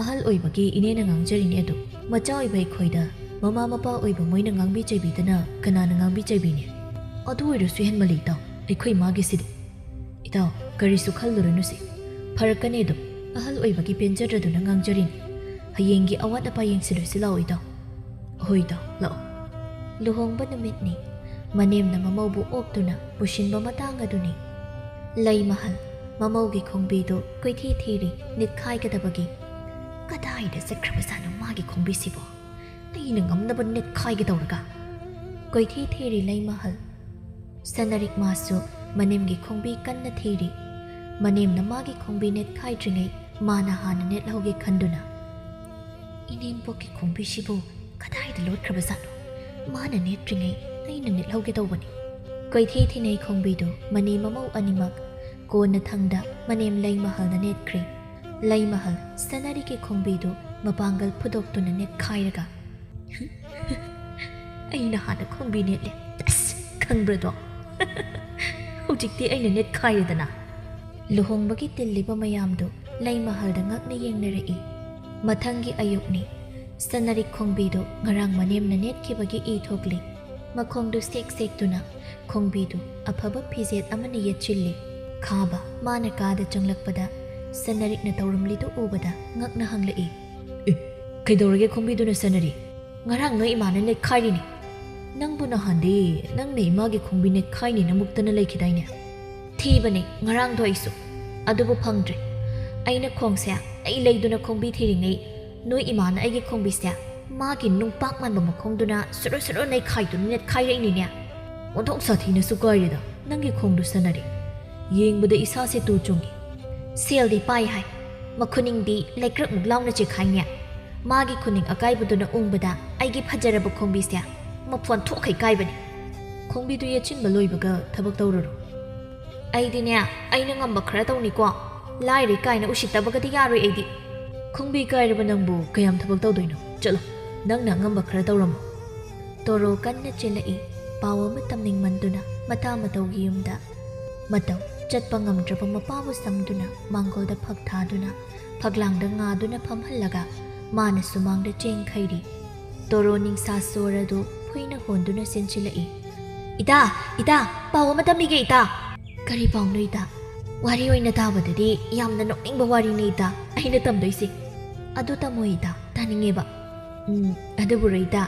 ꯑꯍꯜ ꯑꯣꯏꯕꯒꯤ ꯏꯅꯦꯅ ꯉꯥꯡꯖꯔꯤꯅꯦ ꯑꯗꯨ꯫ ꯃꯆꯥ ꯑꯣꯏꯕ ꯑꯩꯈꯣꯏꯗ ꯃꯃꯥ ꯃꯄꯥ ꯑꯣꯏꯕ ꯃꯣꯏꯅ ꯉꯥꯡꯕꯤ ꯆꯩꯕꯤꯗꯅ ꯀꯅꯥꯅ ꯉꯥꯡꯕꯤ ꯆꯩꯕꯤꯅꯤ? ꯑꯗꯨ ꯑꯣꯏꯔꯁꯨ ꯍꯦꯟꯃꯜꯂꯤ ꯏꯇꯥꯎ, ꯑꯩꯈꯣꯏ ꯏꯃꯥꯒꯤꯁꯤꯗꯤ꯫" "ꯏꯇꯥꯎ, ꯀꯔꯤꯁꯨ ꯈꯜꯂꯨꯔꯅꯨꯁꯦ꯫ ꯐꯔꯛꯀꯅꯤ ꯑꯗꯨꯝ꯫ ꯑꯍꯜ ꯑꯣꯏꯕꯒꯤ ꯄꯦꯟꯖꯗ꯭ꯔꯗꯨꯅ ꯉꯥꯡꯖꯔꯤꯅꯤ꯫ ꯍꯌꯦꯡꯒꯤ ꯑꯋꯥꯠ ꯑꯄꯥ ꯌꯦꯡꯁꯤꯜꯂꯨꯁꯤ ꯂꯥꯛꯑꯣ ꯏꯇꯥꯎ꯫" "ꯍꯣꯏ ꯏꯇꯥꯎ, ꯂꯥꯛꯑꯣ꯫" ꯂꯨꯍꯣꯡꯕ ꯅꯨꯃꯤꯠꯅꯤ꯫ ꯃꯅꯦꯝꯅ ꯃꯃꯧꯕꯨ ꯑꯣꯛꯇꯨꯅ ꯄꯨꯁꯤꯟꯕ ꯃꯇꯥꯡ ꯑꯗꯨꯅꯤ꯫ ꯂꯩꯃꯍꯜ ꯃꯃꯧꯒꯤ ꯈꯣꯡꯕꯤꯗꯨ ꯀꯣꯏꯊꯤ ꯊꯤꯔꯤ ꯅꯤꯠꯈꯥꯏꯒꯗꯕꯒꯤ꯫ "ꯀꯗꯥꯏꯗ ꯆꯠꯈ꯭ꯔꯕꯖꯥꯠꯅꯣ ꯃꯥꯒꯤ ꯈꯣꯡꯕꯤꯁꯤꯕꯣ? ꯑꯩꯅ ꯉꯝꯅꯕ ꯅꯦꯠꯈꯥꯏꯒꯦ ꯇꯧꯔꯒ꯫" ꯀꯣꯏꯊꯤ ꯊꯤꯔꯤ ꯂꯩꯃꯍꯜ꯫ ꯁꯅꯔꯤꯛ ꯃꯥꯁꯨ ꯃꯅꯦꯝꯒꯤ ꯈꯣꯡꯕꯤ ꯀꯟꯅ ꯊꯤꯔꯤ꯫ ꯃꯅꯦꯝꯅ ꯃꯥꯒꯤ ꯈꯣꯡꯕꯤ ꯅꯦꯠꯈꯥꯏꯗ꯭ꯔꯤꯉꯩ ꯃꯥꯅ ꯍꯥꯟꯅ ꯅꯦꯠꯍꯧꯒꯦ ꯈꯟꯗꯨꯅ꯫ "ꯏꯅꯦꯝꯕꯣꯛꯀꯤ ꯈꯣꯡꯕꯤꯁꯤꯕꯨ ꯀꯗꯥꯏꯗ ꯂꯣꯠꯈ꯭ꯔꯕꯖꯥꯠꯅꯣ? ꯃꯥꯅ ꯅꯦꯠꯇ꯭ꯔꯤꯉꯩ ꯑꯩꯅ ꯅꯦꯠꯍꯧꯒꯦ ꯇꯧꯕꯅꯤ꯫" ꯀꯣꯏꯊꯤ ꯊꯤꯅꯩ ꯈꯣꯡꯕꯤꯗꯨ ꯃꯅꯦꯝ ꯃꯃꯧ ꯑꯅꯤꯃꯛ꯫ ꯀꯣꯟꯅ ꯊꯪꯗ ꯃꯅꯦꯝ ꯂꯩꯃꯍꯜꯅ ꯅꯦꯠꯈ꯭ꯔꯤ꯫ ꯂꯩꯃꯍꯜ ꯁꯅꯥꯔꯤꯒꯤ ꯈꯣꯡꯕꯤꯗꯨ ꯃꯄꯥꯡꯒꯜ ꯐꯨꯗꯣꯛꯇꯨꯅ ꯅꯦꯠꯈꯥꯏꯔꯒ꯫ "ꯑꯩꯅ ꯍꯥꯟꯅ ꯈꯣꯡꯕꯤ ꯅꯦꯠꯂꯦ꯫ ꯑꯁ, ꯈꯪꯕ꯭ꯔꯗꯣ? ꯍꯧꯖꯤꯛꯇꯤ ꯑꯩꯅ ꯅꯦꯠꯈꯥꯏꯔꯦꯗꯅ꯫" ꯂꯨꯍꯣꯡꯕꯒꯤ ꯇꯤꯜꯂꯤꯕ ꯃꯌꯥꯝꯗꯨ ꯂꯩꯃꯍꯜꯗ ꯉꯛꯅ ꯌꯦꯡꯅꯔꯛꯏ꯫ ꯃꯊꯪꯒꯤ ꯑꯌꯨꯛꯅꯤ꯫ ꯁꯅꯥꯔꯤꯛ ꯈꯣꯡꯕꯤꯗꯨ ꯉꯔꯥꯡ ꯃꯅꯦꯝꯅ ꯅꯦꯠꯈꯤꯕꯒꯤ ꯏ ꯊꯣꯛꯂꯤ꯫ ꯃꯈꯣꯡꯗꯨ ꯁꯦꯛ ꯁꯦꯛꯇꯨꯅ ꯈꯣꯡꯕꯤꯗꯨ ꯑꯐꯕ ꯐꯤꯖꯦꯠ ꯑꯃꯅ ꯌꯦꯠꯁꯤꯜꯂꯤ꯫ ꯈꯥꯕ ꯃꯥꯅ ꯀꯥꯗ ꯆꯪꯂꯛꯄꯗ ꯁꯅꯥꯔꯤꯛꯅ ꯇꯧꯔꯝꯂꯤꯗꯨ ꯎꯕꯗ ꯉꯛꯅ ꯍꯪꯂꯛꯏ꯫ "ꯑꯦ, ꯀꯩꯗꯧꯔꯒꯦ ꯈꯣꯡꯕꯤꯗꯨꯅ ꯁꯅꯥꯔꯤꯛ? ꯉꯔꯥꯡ ꯅꯣꯏ ꯏꯃꯥꯅ ꯅꯦꯠꯈꯥꯏꯔꯤꯅꯤ꯫ ꯅꯪꯕꯨ ꯅꯍꯥꯟꯗꯤ ꯅꯪꯅ ꯏꯃꯥꯒꯤ ꯈꯣꯡꯕꯤ ꯅꯦꯠꯈꯥꯏꯅꯤꯅ ꯃꯨꯛꯇꯅ ꯂꯩꯈꯤꯗꯥꯏꯅꯦ?" "ꯊꯤꯕꯅꯦ ꯉꯔꯥꯡꯗꯣ ꯑꯩꯁꯨ, ꯑꯗꯨꯕꯨ ꯐꯪꯗ꯭ꯔꯦ꯫ ꯑꯩꯅ ꯈꯣꯡꯁꯦ ꯂꯩ ꯂꯩꯗꯨꯅ ꯈꯣꯡꯕꯤ ꯊꯤꯔꯤꯉꯩ ꯅꯣꯏ ꯏꯃꯥꯅ ꯑꯩꯒꯤ ꯈꯣꯡꯕꯤꯁꯦ ꯃꯥꯒꯤ ꯅꯨꯡꯄꯥꯛ ꯃꯥꯟꯕ ꯃꯈꯣꯡꯗꯨꯅ ꯁꯨꯔꯨ ꯁꯨꯔꯨ ꯅꯩꯈꯥꯏꯗꯨꯅ ꯅꯦꯠꯈꯥꯏꯔꯛꯏꯅꯤꯅꯦ꯫ ꯑꯣꯟꯊꯣꯛ ꯁꯥꯊꯤꯅꯁꯨ ꯀꯥꯏꯔꯦꯗ ꯅꯪꯒꯤ ꯈꯣꯡꯗꯨ ꯁꯅꯥꯔꯤꯛ꯫ ꯌꯦꯡꯕꯗ ꯏꯁꯥꯁꯦ ꯇꯨ ꯆꯨꯡꯉꯤ꯫ ꯁꯦꯜꯗꯤ ꯄꯥꯏ ꯍꯥꯏ, ꯃꯈꯨꯅꯤꯡꯗꯤ ꯂꯩꯀ꯭ꯔꯛꯃꯨꯛ ꯂꯥꯎꯅ ꯆꯦꯈꯥꯏꯅꯦ꯫ ꯃꯥꯒꯤ ꯈꯨꯅꯤꯡ ꯑꯀꯥꯏꯕꯗꯨꯅ ꯎꯪꯕꯗ ꯑꯩꯒꯤ ꯐꯖꯔꯕ ꯈꯣꯡꯕꯤꯁꯦ ꯃꯐꯣꯟ ꯊꯣꯛꯈꯩ ꯀꯥꯏꯕꯅꯤ꯫" "ꯈꯣꯡꯕꯤꯗꯨ ꯌꯦꯠꯁꯤꯟꯕ ꯂꯣꯏꯕꯒ ꯊꯕꯛ ꯇꯧꯔꯨꯔꯣ꯫" ꯑꯩꯗꯤꯅꯦ, ꯑꯩꯅ ꯉꯝꯕ ꯈꯔ ꯇꯧꯅꯤꯀꯣ꯫ ꯂꯥꯏꯔꯩ ꯀꯥꯏꯅ ꯎꯁꯤꯠꯇꯕꯒꯗꯤ ꯌꯥꯔꯣꯏ ꯑꯩꯗꯤ꯫ ꯈꯣꯡꯕꯤ ꯀꯥꯏꯔꯕ ꯅꯪꯕꯨ ꯀꯌꯥꯝ ꯊꯕꯛ ꯇꯧꯗꯣꯏꯅꯣ? ꯆꯠꯂꯣ, ꯅꯪꯅ ꯑꯉꯝꯕ ꯈꯔ ꯇꯧꯔꯝꯃꯣ꯫ ꯇꯣꯔꯣ ꯀꯟꯅ ꯆꯦꯜꯂꯛꯏ꯫ ꯄꯥꯎ ꯑꯃ ꯇꯝꯅꯤꯡꯃꯟꯗꯨꯅ ꯃꯇꯥ ꯃꯇꯧꯒꯤ ꯌꯨꯝꯗ꯫ ꯃꯇꯧ ꯆꯠꯄ ꯉꯝꯗ꯭ꯔꯕ ꯃꯄꯥꯕꯨ ꯁꯪꯗꯨꯅ ꯃꯥꯡꯒꯣꯜꯗ ꯐꯛ ꯊꯥꯗꯨꯅ ꯐꯛꯂꯥꯡꯗ ꯉꯥꯗꯨꯅ ꯐꯝꯍꯜꯂꯒ ꯃꯥꯅ ꯁꯨꯃꯥꯡꯗ ꯆꯦꯡ ꯈꯩꯔꯤ꯫ ꯇꯣꯔꯣ ꯅꯤꯡꯁꯥ ꯁꯣꯔ ꯑꯗꯨ ꯐꯨꯏꯅ ꯍꯣꯟꯗꯨꯅ ꯆꯦꯟꯁꯤꯜꯂꯛꯏ꯫ "ꯏꯇꯥ! ꯏꯇꯥ! ꯄꯥꯎ ꯑꯃ ꯇꯝꯕꯤꯒꯦ ꯏꯇꯥ!" "ꯀꯔꯤ ꯄꯥꯎꯅꯣ ꯏꯇꯥ? ꯋꯥꯔꯤ ꯑꯣꯏꯅ ꯇꯥꯕꯗꯗꯤ ꯌꯥꯝꯅ ꯅꯣꯛꯅꯤꯡꯕ ꯋꯥꯔꯤꯅꯦ ꯏꯇꯥ ꯑꯩꯅ ꯇꯝꯗꯣꯏꯁꯦ꯫ ꯑꯗꯨ ꯇꯝꯃꯣ ꯏꯇꯥ, ꯇꯥꯅꯤꯡꯉꯦꯕ꯫" "ꯎꯝ, ꯑꯗꯨꯕꯨꯔꯣ ꯏꯇꯥ,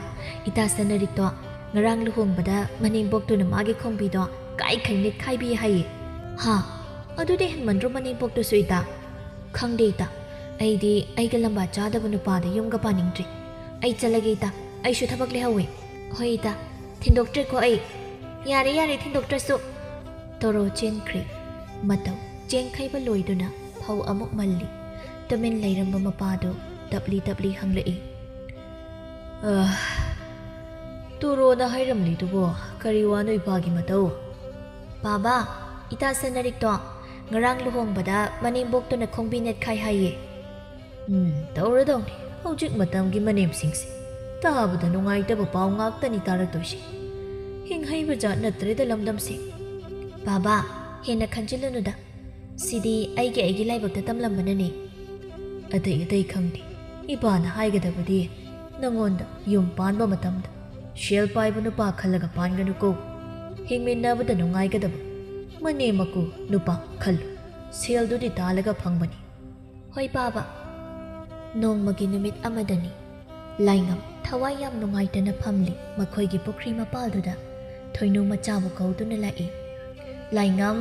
ꯏꯇꯥ ꯁꯅꯔꯤꯛꯇꯣ ꯉꯔꯥꯡ ꯂꯨꯍꯣꯡꯕꯗ ꯃꯅꯦꯝꯕꯣꯛꯇꯨꯅ ꯃꯥꯒꯤ ꯈꯣꯡꯕꯤꯗꯣ ꯀꯥꯏꯈꯩ ꯅꯦꯠꯈꯥꯏꯕꯤ ꯍꯥꯏꯌꯦ꯫" "ꯍꯥ? ꯑꯗꯨꯗꯤ ꯍꯦꯟꯃꯟꯗ꯭ꯔꯣ ꯃꯅꯦꯝꯕꯣꯛꯇꯨꯁꯨ ꯏꯇꯥ?" "ꯈꯪꯗꯦ ꯏꯇꯥ, ꯑꯩꯗꯤ ꯑꯩꯒ ꯂꯝꯕꯥ ꯆꯥꯗꯕ ꯅꯨꯄꯥꯗ ꯌꯨꯝꯒ ꯄꯥꯅꯤꯡꯗ꯭ꯔꯦ꯫ ꯑꯩ ꯆꯠꯂꯒꯦ ꯏꯇꯥ, ꯑꯩꯁꯨ ꯊꯕꯛ ꯂꯩꯍꯧꯋꯦ꯫" "ꯍꯣꯏ ꯏꯇꯥ, ꯊꯤꯟꯗꯣꯛꯇ꯭ꯔꯦꯀꯣ ꯑꯩ꯫" "ꯌꯥꯔꯦ ꯌꯥꯔꯦ, ꯊꯤꯟꯗꯣꯛꯇ꯭ꯔꯁꯨ꯫" ꯇꯣꯔꯣ ꯆꯦꯟꯈ꯭ꯔꯦ꯫ ꯃꯇꯧ ꯆꯦꯡꯈꯩꯕ ꯂꯣꯏꯗꯨꯅ ꯐꯧ ꯑꯃꯨꯛ ꯃꯜꯂꯤ꯫ ꯇꯨꯃꯤꯟ ꯂꯩꯔꯝꯕ ꯃꯄꯥꯗꯨ ꯇꯞꯂꯤ ꯇꯞꯂꯤ ꯍꯪꯂꯛꯏ꯫ "ꯑꯥ, ꯇꯣꯔꯣꯅ ꯍꯥꯏꯔꯝꯂꯤꯗꯨꯕꯣ ꯀꯔꯤ ꯋꯥꯅꯣ ꯏꯄꯥꯒꯤ ꯃꯇꯧ?" "ꯕꯥꯕꯥ, ꯏꯇꯥ ꯁꯅꯔꯤꯛꯇꯣ ꯉꯔꯥꯡ ꯂꯨꯍꯣꯡꯕꯗ ꯃꯅꯦꯝꯕꯣꯛꯇꯨꯅ ꯈꯣꯡꯕꯤ ꯅꯦꯠꯈꯥꯏ ꯍꯥꯏꯌꯦ꯫" "ꯎꯝ, ꯇꯧꯔꯗꯧꯅꯤ ꯍꯧꯖꯤꯛ ꯃꯇꯝꯒꯤ ꯃꯅꯦꯝꯁꯤꯡꯁꯦ꯫ ꯇꯥꯕꯗ ꯅꯨꯡꯉꯥꯏꯇꯕ ꯄꯥꯎ ꯉꯥꯛꯇꯅꯤ ꯇꯥꯔꯛꯇꯣꯏꯁꯦ꯫ ꯍꯤꯡꯍꯩꯕ ꯖꯥꯠ ꯅꯠꯇ꯭ꯔꯦꯗ ꯂꯝꯗꯝꯁꯦ꯫" "ꯕꯥꯕꯥ, ꯍꯦꯟꯅ ꯈꯟꯖꯤꯜꯂꯨꯅꯨꯗ꯫ ꯁꯤꯗꯤ ꯑꯩꯒꯤ ꯑꯩꯒꯤ ꯂꯥꯏꯕꯛꯇ ꯇꯝꯂꯝꯕꯅꯅꯦ꯫" "ꯑꯇꯩ ꯑꯇꯩ ꯈꯪꯗꯦ, ꯏꯄꯥꯅ ꯍꯥꯏꯒꯗꯕꯗꯤ ꯅꯉꯣꯟꯗ ꯌꯨꯝ ꯄꯥꯟꯕ ꯃꯇꯝꯗ ꯁꯦꯜ ꯄꯥꯏꯕ ꯅꯨꯄꯥ ꯈꯜꯂꯒ ꯄꯥꯟꯒꯅꯨꯀꯣ꯫ ꯍꯤꯡꯃꯤꯟꯅꯕꯗ ꯅꯨꯡꯉꯥꯏꯒꯗꯕ ꯃꯅꯦꯝ ꯃꯀꯨ ꯅꯨꯄꯥ ꯈꯜꯂꯨ꯫ ꯁꯦꯜꯗꯨꯗꯤ ꯇꯥꯜꯂꯒ ꯐꯪꯕꯅꯤ꯫" "ꯍꯣꯏ ꯕꯥꯕꯥ꯫" ꯅꯣꯡꯃꯒꯤ ꯅꯨꯃꯤꯠ ꯑꯃꯗꯅꯤ꯫ ꯂꯥꯏꯉꯝ ꯊꯋꯥꯏ ꯌꯥꯝ ꯅꯨꯡꯉꯥꯏꯇꯅ ꯐꯝꯂꯤ꯫ ꯃꯈꯣꯏꯒꯤ ꯄꯨꯈ꯭ꯔꯤ ꯃꯄꯥꯜꯗꯨꯗ ꯊꯣꯏꯅꯨ ꯃꯆꯥꯕꯨ ꯀꯧꯗꯨꯅ ꯂꯥꯛꯏ꯫ "ꯂꯥꯏꯉꯝ!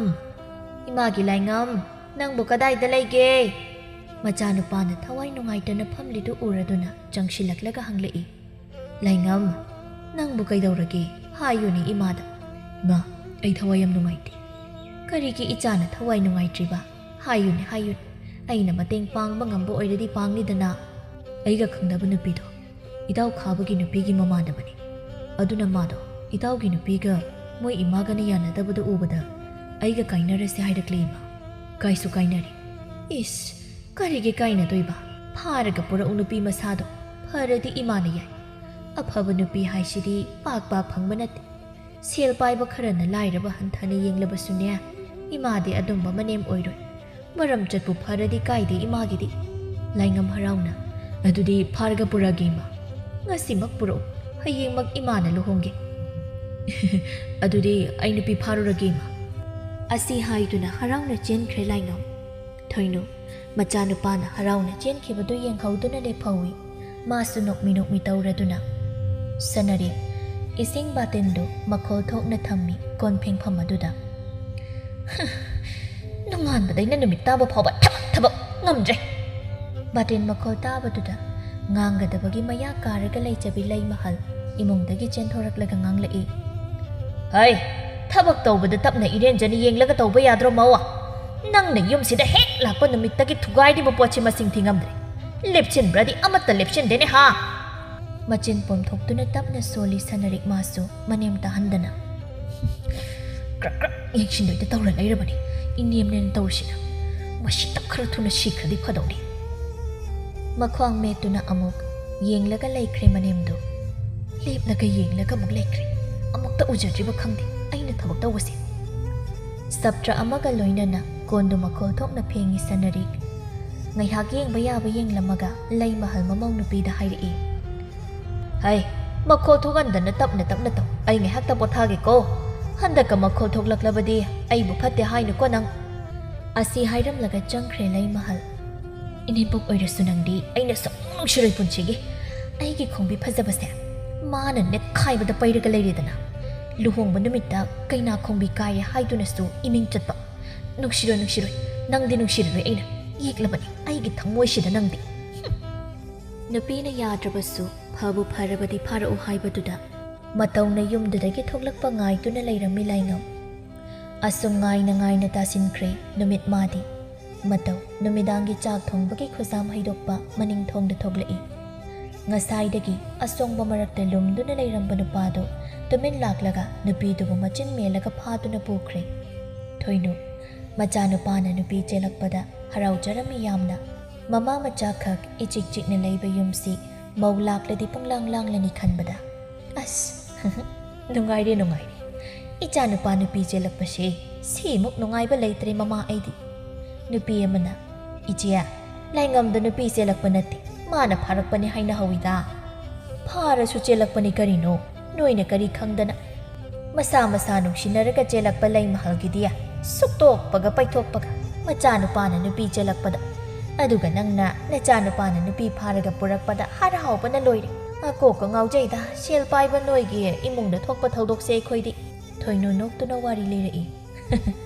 ꯏꯃꯥꯒꯤ ꯂꯥꯏꯉꯝ, ꯅꯪꯕꯨ ꯀꯗꯥꯏꯗ ꯂꯩꯒꯦ?" ꯃꯆꯥꯅꯨꯄꯥꯅ ꯊꯋꯥꯏ ꯅꯨꯡꯉꯥꯏꯇꯅ ꯐꯝꯂꯤꯗꯨ ꯎꯔꯗꯨꯅ ꯆꯪꯁꯤꯜꯂꯛꯂꯒ ꯍꯪꯂꯛꯏ꯫ "ꯂꯥꯏꯉꯝ, ꯅꯪꯕꯨ ꯀꯩꯗꯧꯔꯒꯦ? ꯍꯥꯏꯌꯨꯅꯦ ꯏꯃꯥꯗ꯫" "ꯏꯃꯥ, ꯑꯩ ꯊꯋꯥꯏ ꯌꯥꯝ ꯅꯨꯡꯉꯥꯏꯇꯦ꯫" "ꯀꯔꯤꯒꯤ ꯏꯆꯥꯅ ꯊꯋꯥꯏ ꯅꯨꯡꯉꯥꯏꯇ꯭ꯔꯤꯕ? ꯍꯥꯏꯌꯨꯅꯦ, ꯍꯥꯏꯌꯨꯅꯦ꯫ ꯑꯩꯅ ꯃꯇꯦꯡ ꯄꯥꯡꯕ ꯉꯝꯕ ꯑꯣꯏꯔꯗꯤ ꯄꯥꯡꯅꯤꯗꯅ꯫" "ꯑꯩꯒ ꯈꯪꯅꯕ ꯅꯨꯄꯤꯗꯣ ꯏꯇꯥꯎ ꯈꯥꯕꯒꯤ ꯅꯨꯄꯤꯒꯤ ꯃꯃꯥꯟꯅꯕꯅꯤ꯫ ꯑꯗꯨꯅ ꯃꯥꯗꯣ ꯏꯇꯥꯎꯒꯤ ꯅꯨꯄꯤꯒ ꯃꯣꯏ ꯏꯃꯥꯒꯅ ꯌꯥꯅꯗꯕꯗꯨ ꯎꯕꯗ "ꯑꯩꯒ ꯀꯥꯏꯅꯔꯁꯦ ꯍꯥꯏꯔꯛꯂꯦ ꯏꯃꯥ꯫ ꯀꯥꯏꯁꯨ ꯀꯥꯏꯅꯔꯦ꯫" "ꯏꯁ, ꯀꯔꯤꯒꯤ ꯀꯥꯏꯅꯗꯣꯏꯕ? ꯐꯥꯔꯒ ꯄꯨꯔꯛꯎ ꯅꯨꯄꯤ ꯃꯁꯥꯗꯣ꯫ ꯐꯔꯗꯤ ꯏꯃꯥꯅ ꯌꯥꯏ꯫ ꯑꯐꯕ ꯅꯨꯄꯤ ꯍꯥꯏꯁꯤꯗꯤ ꯄꯥꯛ ꯄꯥꯛ ꯐꯪꯕ ꯅꯠꯇꯦ꯫ ꯁꯦꯜ ꯄꯥꯏꯕ ꯈꯔꯅ ꯂꯥꯏꯔꯕ ꯍꯟꯊꯅ ꯌꯦꯡꯂꯕꯁꯨꯅꯦ, ꯏꯃꯥꯗꯤ ꯑꯗꯨꯝꯕ ꯃꯅꯦꯝ ꯑꯣꯏꯔꯣꯏ꯫ ꯃꯔꯝ ꯆꯠꯄꯨ ꯐꯔꯗꯤ ꯀꯥꯏꯗꯦ ꯏꯃꯥꯒꯤꯗꯤ꯫" ꯂꯥꯏꯉꯝ ꯍꯔꯥꯎꯅ, "ꯑꯗꯨꯗꯤ ꯐꯥꯔꯒ ꯄꯨꯔꯛꯑꯒꯦ ꯏꯃꯥ꯫ ꯉꯁꯤꯃꯛ ꯄꯨꯔꯛꯎ, ꯍꯌꯦꯡꯃꯛ ꯏꯃꯥꯅ ꯂꯨꯍꯣꯡꯒꯦ꯫" "ꯑꯗꯨꯗꯤ ꯑꯩ ꯅꯨꯄꯤ ꯐꯥꯔꯨꯔꯒꯦ ꯏꯃꯥ꯫" ꯑꯁꯤ ꯍꯥꯏꯗꯨꯅ ꯍꯔꯥꯎꯅ ꯆꯦꯟꯈ꯭ꯔꯦ ꯂꯥꯏꯉꯝ꯫ ꯊꯣꯏꯅꯨ, ꯃꯆꯥꯅꯨꯄꯥꯅ ꯍꯔꯥꯎꯅ ꯆꯦꯟꯈꯤꯕꯗꯨ ꯌꯦꯡꯍꯧꯗꯨꯅ ꯂꯦꯞꯍꯧꯏ꯫ ꯃꯥꯁꯨ ꯅꯣꯛꯃꯤ ꯅꯣꯛꯃꯤ ꯇꯧꯔꯗꯨꯅ꯫ ꯁꯅꯔꯤ, ꯏꯁꯤꯡ ꯕꯥꯇꯤꯟꯗꯨ ꯃꯈꯣꯜ ꯊꯣꯛꯅ ꯊꯝꯃꯤ ꯀꯣꯟ ꯐꯦꯡꯐꯝ ꯑꯗꯨꯗ꯫ "ꯍ, ꯅꯣꯡꯉꯥꯟꯕꯗꯩꯅ ꯅꯨꯃꯤꯠ ꯇꯥꯕ ꯐꯥꯎꯕ ꯊꯕꯛ, ꯊꯕꯛ, ꯉꯝꯗ꯭ꯔꯦ꯫" ꯕꯥꯇꯤꯟ ꯃꯈꯣꯜ ꯇꯥꯕꯗꯨꯗ ꯉꯥꯡꯒꯗꯕꯒꯤ ꯃꯌꯥ ꯀꯥꯔꯒ ꯂꯩꯖꯕꯤ ꯂꯩꯃꯍꯜ ꯏꯃꯨꯡꯗꯒꯤ ꯆꯦꯟꯊꯣꯔꯛꯂꯒ ꯉꯥꯡꯂꯛꯏ꯫ "ꯍꯩ, ꯊꯕꯛ ꯇꯧꯕꯗ ꯇꯞꯅ ꯏꯔꯦꯟꯖꯅ ꯌꯦꯡꯂꯒ ꯇꯧꯕ ꯌꯥꯗ꯭ꯔꯣ ꯃꯧ? ꯅꯪꯅ ꯌꯨꯝꯁꯤꯗ ꯍꯦꯛ ꯂꯥꯛꯄ ꯅꯨꯃꯤꯠꯇꯒꯤ ꯊꯨꯒꯥꯏꯔꯤꯕ ꯄꯣꯠꯁꯤ ꯃꯁꯤꯡ ꯊꯤꯉꯝꯗ꯭ꯔꯦ꯫ ꯂꯦꯞꯁꯤꯟꯕ꯭ꯔꯗꯤ ꯑꯃꯠꯇ ꯂꯦꯞꯁꯤꯟꯗꯦꯅꯦ ꯍꯥ?" ꯃꯆꯤꯟ ꯄꯣꯝꯊꯣꯛꯇꯨꯅ ꯇꯞꯅ ꯁꯣꯜꯂꯤ ꯁꯅꯔꯤꯛ ꯃꯥꯁꯨ ꯃꯅꯦꯝ ꯇꯥꯍꯟꯗꯅ꯫ "ꯀ꯭ꯔꯛ ꯀ꯭ꯔꯛ ꯌꯦꯡꯁꯤꯟꯗꯣꯏꯗ ꯇꯧꯔ ꯂꯩꯔꯕꯅꯤ ꯏꯅꯦꯝꯅꯦꯅ ꯇꯧꯔꯤꯁꯤꯅ꯫ ꯃꯁꯤꯇ ꯈꯔ ꯊꯨꯅ ꯁꯤꯈ꯭ꯔꯗꯤ ꯐꯗꯧꯅꯤ꯫" ꯃꯈ꯭ꯋꯥꯡ ꯃꯦꯠꯇꯨꯅ ꯑꯃꯨꯛ ꯌꯦꯡꯂꯒ ꯂꯩꯈ꯭ꯔꯦ ꯃꯅꯦꯝꯗꯨ꯫ ꯂꯦꯞꯂꯒ ꯌꯦꯡꯂꯒ ꯑꯃꯨꯛ ꯂꯩꯈ꯭ꯔꯦ꯫ ꯑꯃꯨꯛꯇ ꯎꯖꯗ꯭ꯔꯤꯕ ꯈꯪꯗꯦ ꯑꯩꯅ ꯊꯕꯛ ꯇꯧꯕꯁꯦ꯫ ꯁꯞꯇ꯭ꯔ ꯑꯃꯒ ꯂꯣꯏꯅꯅ ꯀꯣꯟꯗꯨ ꯃꯈꯣꯜ ꯊꯣꯛꯅ ꯐꯦꯡꯉꯤ ꯁꯅꯔꯤꯛ꯫ ꯉꯥꯏꯍꯥꯛ ꯌꯦꯡꯕ ꯌꯥꯕ ꯌꯦꯡꯂꯝꯃꯒ ꯂꯩꯃꯍꯜ ꯃꯃꯧ ꯅꯨꯄꯤꯗ ꯍꯥꯏꯔꯛꯏ꯫ "ꯍꯩ, ꯃꯈꯣꯜ ꯊꯣꯛꯍꯟꯗꯅ ꯇꯞꯅ ꯇꯞꯅ ꯇꯧ꯫ ꯑꯩ ꯉꯥꯏꯍꯥꯛꯇ ꯄꯣꯊꯥꯒꯦꯀꯣ꯫ ꯍꯟꯗꯛꯀ ꯃꯈꯣꯜ ꯊꯣꯛꯂꯛꯂꯕꯗꯤ ꯑꯩꯕꯨ ꯐꯠꯇꯦ ꯍꯥꯏꯅꯨꯀꯣ ꯅꯪ꯫" ꯑꯁꯤ ꯍꯥꯏꯔꯝꯂꯒ ꯆꯪꯈ꯭ꯔꯦ ꯂꯩꯃꯍꯜ꯫ "ꯏꯅꯦꯝꯄꯣꯛ ꯑꯣꯏꯔꯁꯨ ꯅꯪꯗꯤ ꯑꯩꯅ ꯁꯨꯡꯅꯨꯡ ꯅꯨꯡꯁꯤꯔꯣꯏ ꯄꯨꯟꯁꯤꯒꯤ꯫ ꯑꯩꯒꯤ ꯈꯣꯡꯕꯤ ꯐꯖꯕꯁꯦ ꯃꯥꯅ ꯅꯦꯠꯈꯥꯏꯕꯗ ꯄꯩꯔꯒ ꯂꯩꯔꯦꯗꯅ꯫ ꯂꯨꯍꯣꯡꯕ ꯅꯨꯃꯤꯠꯇ ꯀꯩꯅꯥ ꯈꯣꯡꯕꯤ ꯀꯥꯏꯔꯦ ꯍꯥꯏꯗꯨꯅꯁꯨ ꯏꯃꯤꯡ ꯆꯠꯄ꯫ ꯅꯨꯡꯁꯤꯔꯣꯏ, ꯅꯨꯡꯁꯤꯔꯣꯏ, ꯅꯪꯗꯤ ꯅꯨꯡꯁꯤꯔꯔꯣꯏ ꯑꯩꯅ꯫ ꯌꯦꯛꯂꯕꯅꯤ ꯑꯩꯒꯤ ꯊꯃꯣꯏꯁꯤꯗ ꯅꯪꯗꯤ꯫" ꯍꯨꯝ꯫ ꯅꯨꯄꯤꯅ ꯌꯥꯗ꯭ꯔꯕꯁꯨ ꯐꯕꯨ ꯐꯔꯕꯗꯤ ꯐꯥꯔꯛꯎ ꯍꯥꯏꯕꯗꯨꯗ ꯃꯇꯧꯅ ꯌꯨꯝꯗꯨꯗꯒꯤ ꯊꯣꯛꯂꯛꯄ ꯉꯥꯏꯗꯨꯅ ꯂꯩꯔꯝꯃꯤ ꯂꯥꯏꯉꯝ꯫ ꯑꯁꯨꯝ ꯉꯥꯏꯅ ꯉꯥꯏꯅ ꯇꯥꯁꯤꯟꯈ꯭ꯔꯦ ꯅꯨꯃꯤꯠ ꯃꯥꯗꯤ꯫ ꯃꯇꯧ ꯅꯨꯃꯤꯗꯥꯡꯒꯤ ꯆꯥꯛ ꯊꯣꯡꯕꯒꯤ ꯈꯨꯖꯥꯝ ꯍꯩꯗꯣꯛꯄ ꯃꯅꯤꯡ ꯊꯣꯡꯗ ꯊꯣꯛꯂꯛꯏ꯫ ꯉꯁꯥꯏꯗꯒꯤ ꯑꯁꯣꯡꯕ ꯃꯔꯛꯇ ꯂꯨꯝꯗꯨꯅ ꯂꯩꯔꯝꯕ ꯅꯨꯄꯥꯗꯨ ꯇꯨꯃꯤꯟ ꯂꯥꯛꯂꯒ ꯅꯨꯄꯤꯗꯨꯕꯨ ꯃꯆꯤꯟ ꯃꯦꯜꯂꯒ ꯐꯥꯗꯨꯅ ꯄꯨꯈ꯭ꯔꯦ꯫ ꯊꯣꯏꯅꯨ, ꯃꯆꯥꯅꯨꯄꯥꯅ ꯅꯨꯄꯤ ꯆꯦꯜꯂꯛꯄꯗ ꯍꯔꯥꯎꯖꯔꯝꯃꯤ ꯌꯥꯝꯅ꯫ ꯃꯃꯥ ꯃꯆꯥ ꯈꯛ ꯏꯆꯤꯛ ꯆꯤꯛꯅ ꯂꯩꯕ ꯌꯨꯝꯁꯤ ꯃꯧ ꯂꯥꯛꯂꯗꯤ ꯄꯨꯡꯂꯥꯡ ꯂꯥꯡꯂꯅꯤ ꯈꯟꯕꯗ꯫ ꯑꯁ, ꯅꯨꯡꯉꯥꯏꯔꯦ, ꯅꯨꯡꯉꯥꯏꯔꯦ꯫ ꯏꯆꯥꯅꯨꯄꯥ ꯅꯨꯄꯤ ꯆꯦꯜꯂꯛꯄꯁꯦ ꯁꯤꯃꯨꯛ ꯅꯨꯡꯉꯥꯏꯕ ꯂꯩꯇ꯭ꯔꯦ ꯃꯃꯥ ꯑꯩꯗꯤ꯫ ꯅꯨꯄꯤ ꯑꯃꯅ, "ꯏꯆꯦ, ꯂꯥꯏꯉꯝꯗ ꯅꯨꯄꯤ ꯆꯦꯜꯂꯛꯄ ꯅꯠꯇꯦ, ꯃꯥꯅ ꯐꯥꯔꯛꯄꯅꯤ ꯍꯥꯏꯅ ꯍꯧꯏꯗ꯫" "ꯐꯥꯔꯁꯨ ꯆꯦꯜꯂꯛꯄꯅꯤ ꯀꯔꯤꯅꯣ, ꯅꯣꯏꯅ ꯀꯔꯤ ꯈꯪꯗꯅ?" ꯃꯁꯥ ꯃꯁꯥ ꯅꯨꯡꯁꯤꯅꯔꯒ ꯆꯦꯜꯂꯛꯄ ꯂꯩꯃꯍꯜꯒꯤꯗꯤ ꯁꯨꯛꯇꯣꯛꯄꯒ ꯄꯩꯊꯣꯛꯄꯒ, ꯃꯆꯥꯅꯨꯄꯥꯅ ꯅꯨꯄꯤ ꯆꯦꯜꯂꯛꯄꯗ꯫ ꯑꯗꯨꯒ ꯅꯪꯅ ꯅꯆꯥꯅꯨꯄꯥꯅ ꯅꯨꯄꯤ ꯐꯥꯔꯒ ꯄꯨꯔꯛꯄꯗ ꯍꯔꯥꯎꯕꯅ ꯂꯣꯏꯔꯦ꯫ ꯑꯀꯣꯛꯀ ꯉꯥꯎꯖꯩꯗ, ꯁꯦꯜ ꯄꯥꯏꯕ ꯅꯣꯏꯒꯤ ꯏꯃꯨꯡꯗ ꯊꯣꯛꯄ ꯊꯧꯗꯣꯛꯁꯦ ꯑꯩꯈꯣꯏꯗꯤ꯫ ꯊꯣꯏꯅꯨ ꯅꯣꯛꯇꯨꯅ ꯋꯥꯔꯤ ꯂꯤꯔꯛꯏ꯫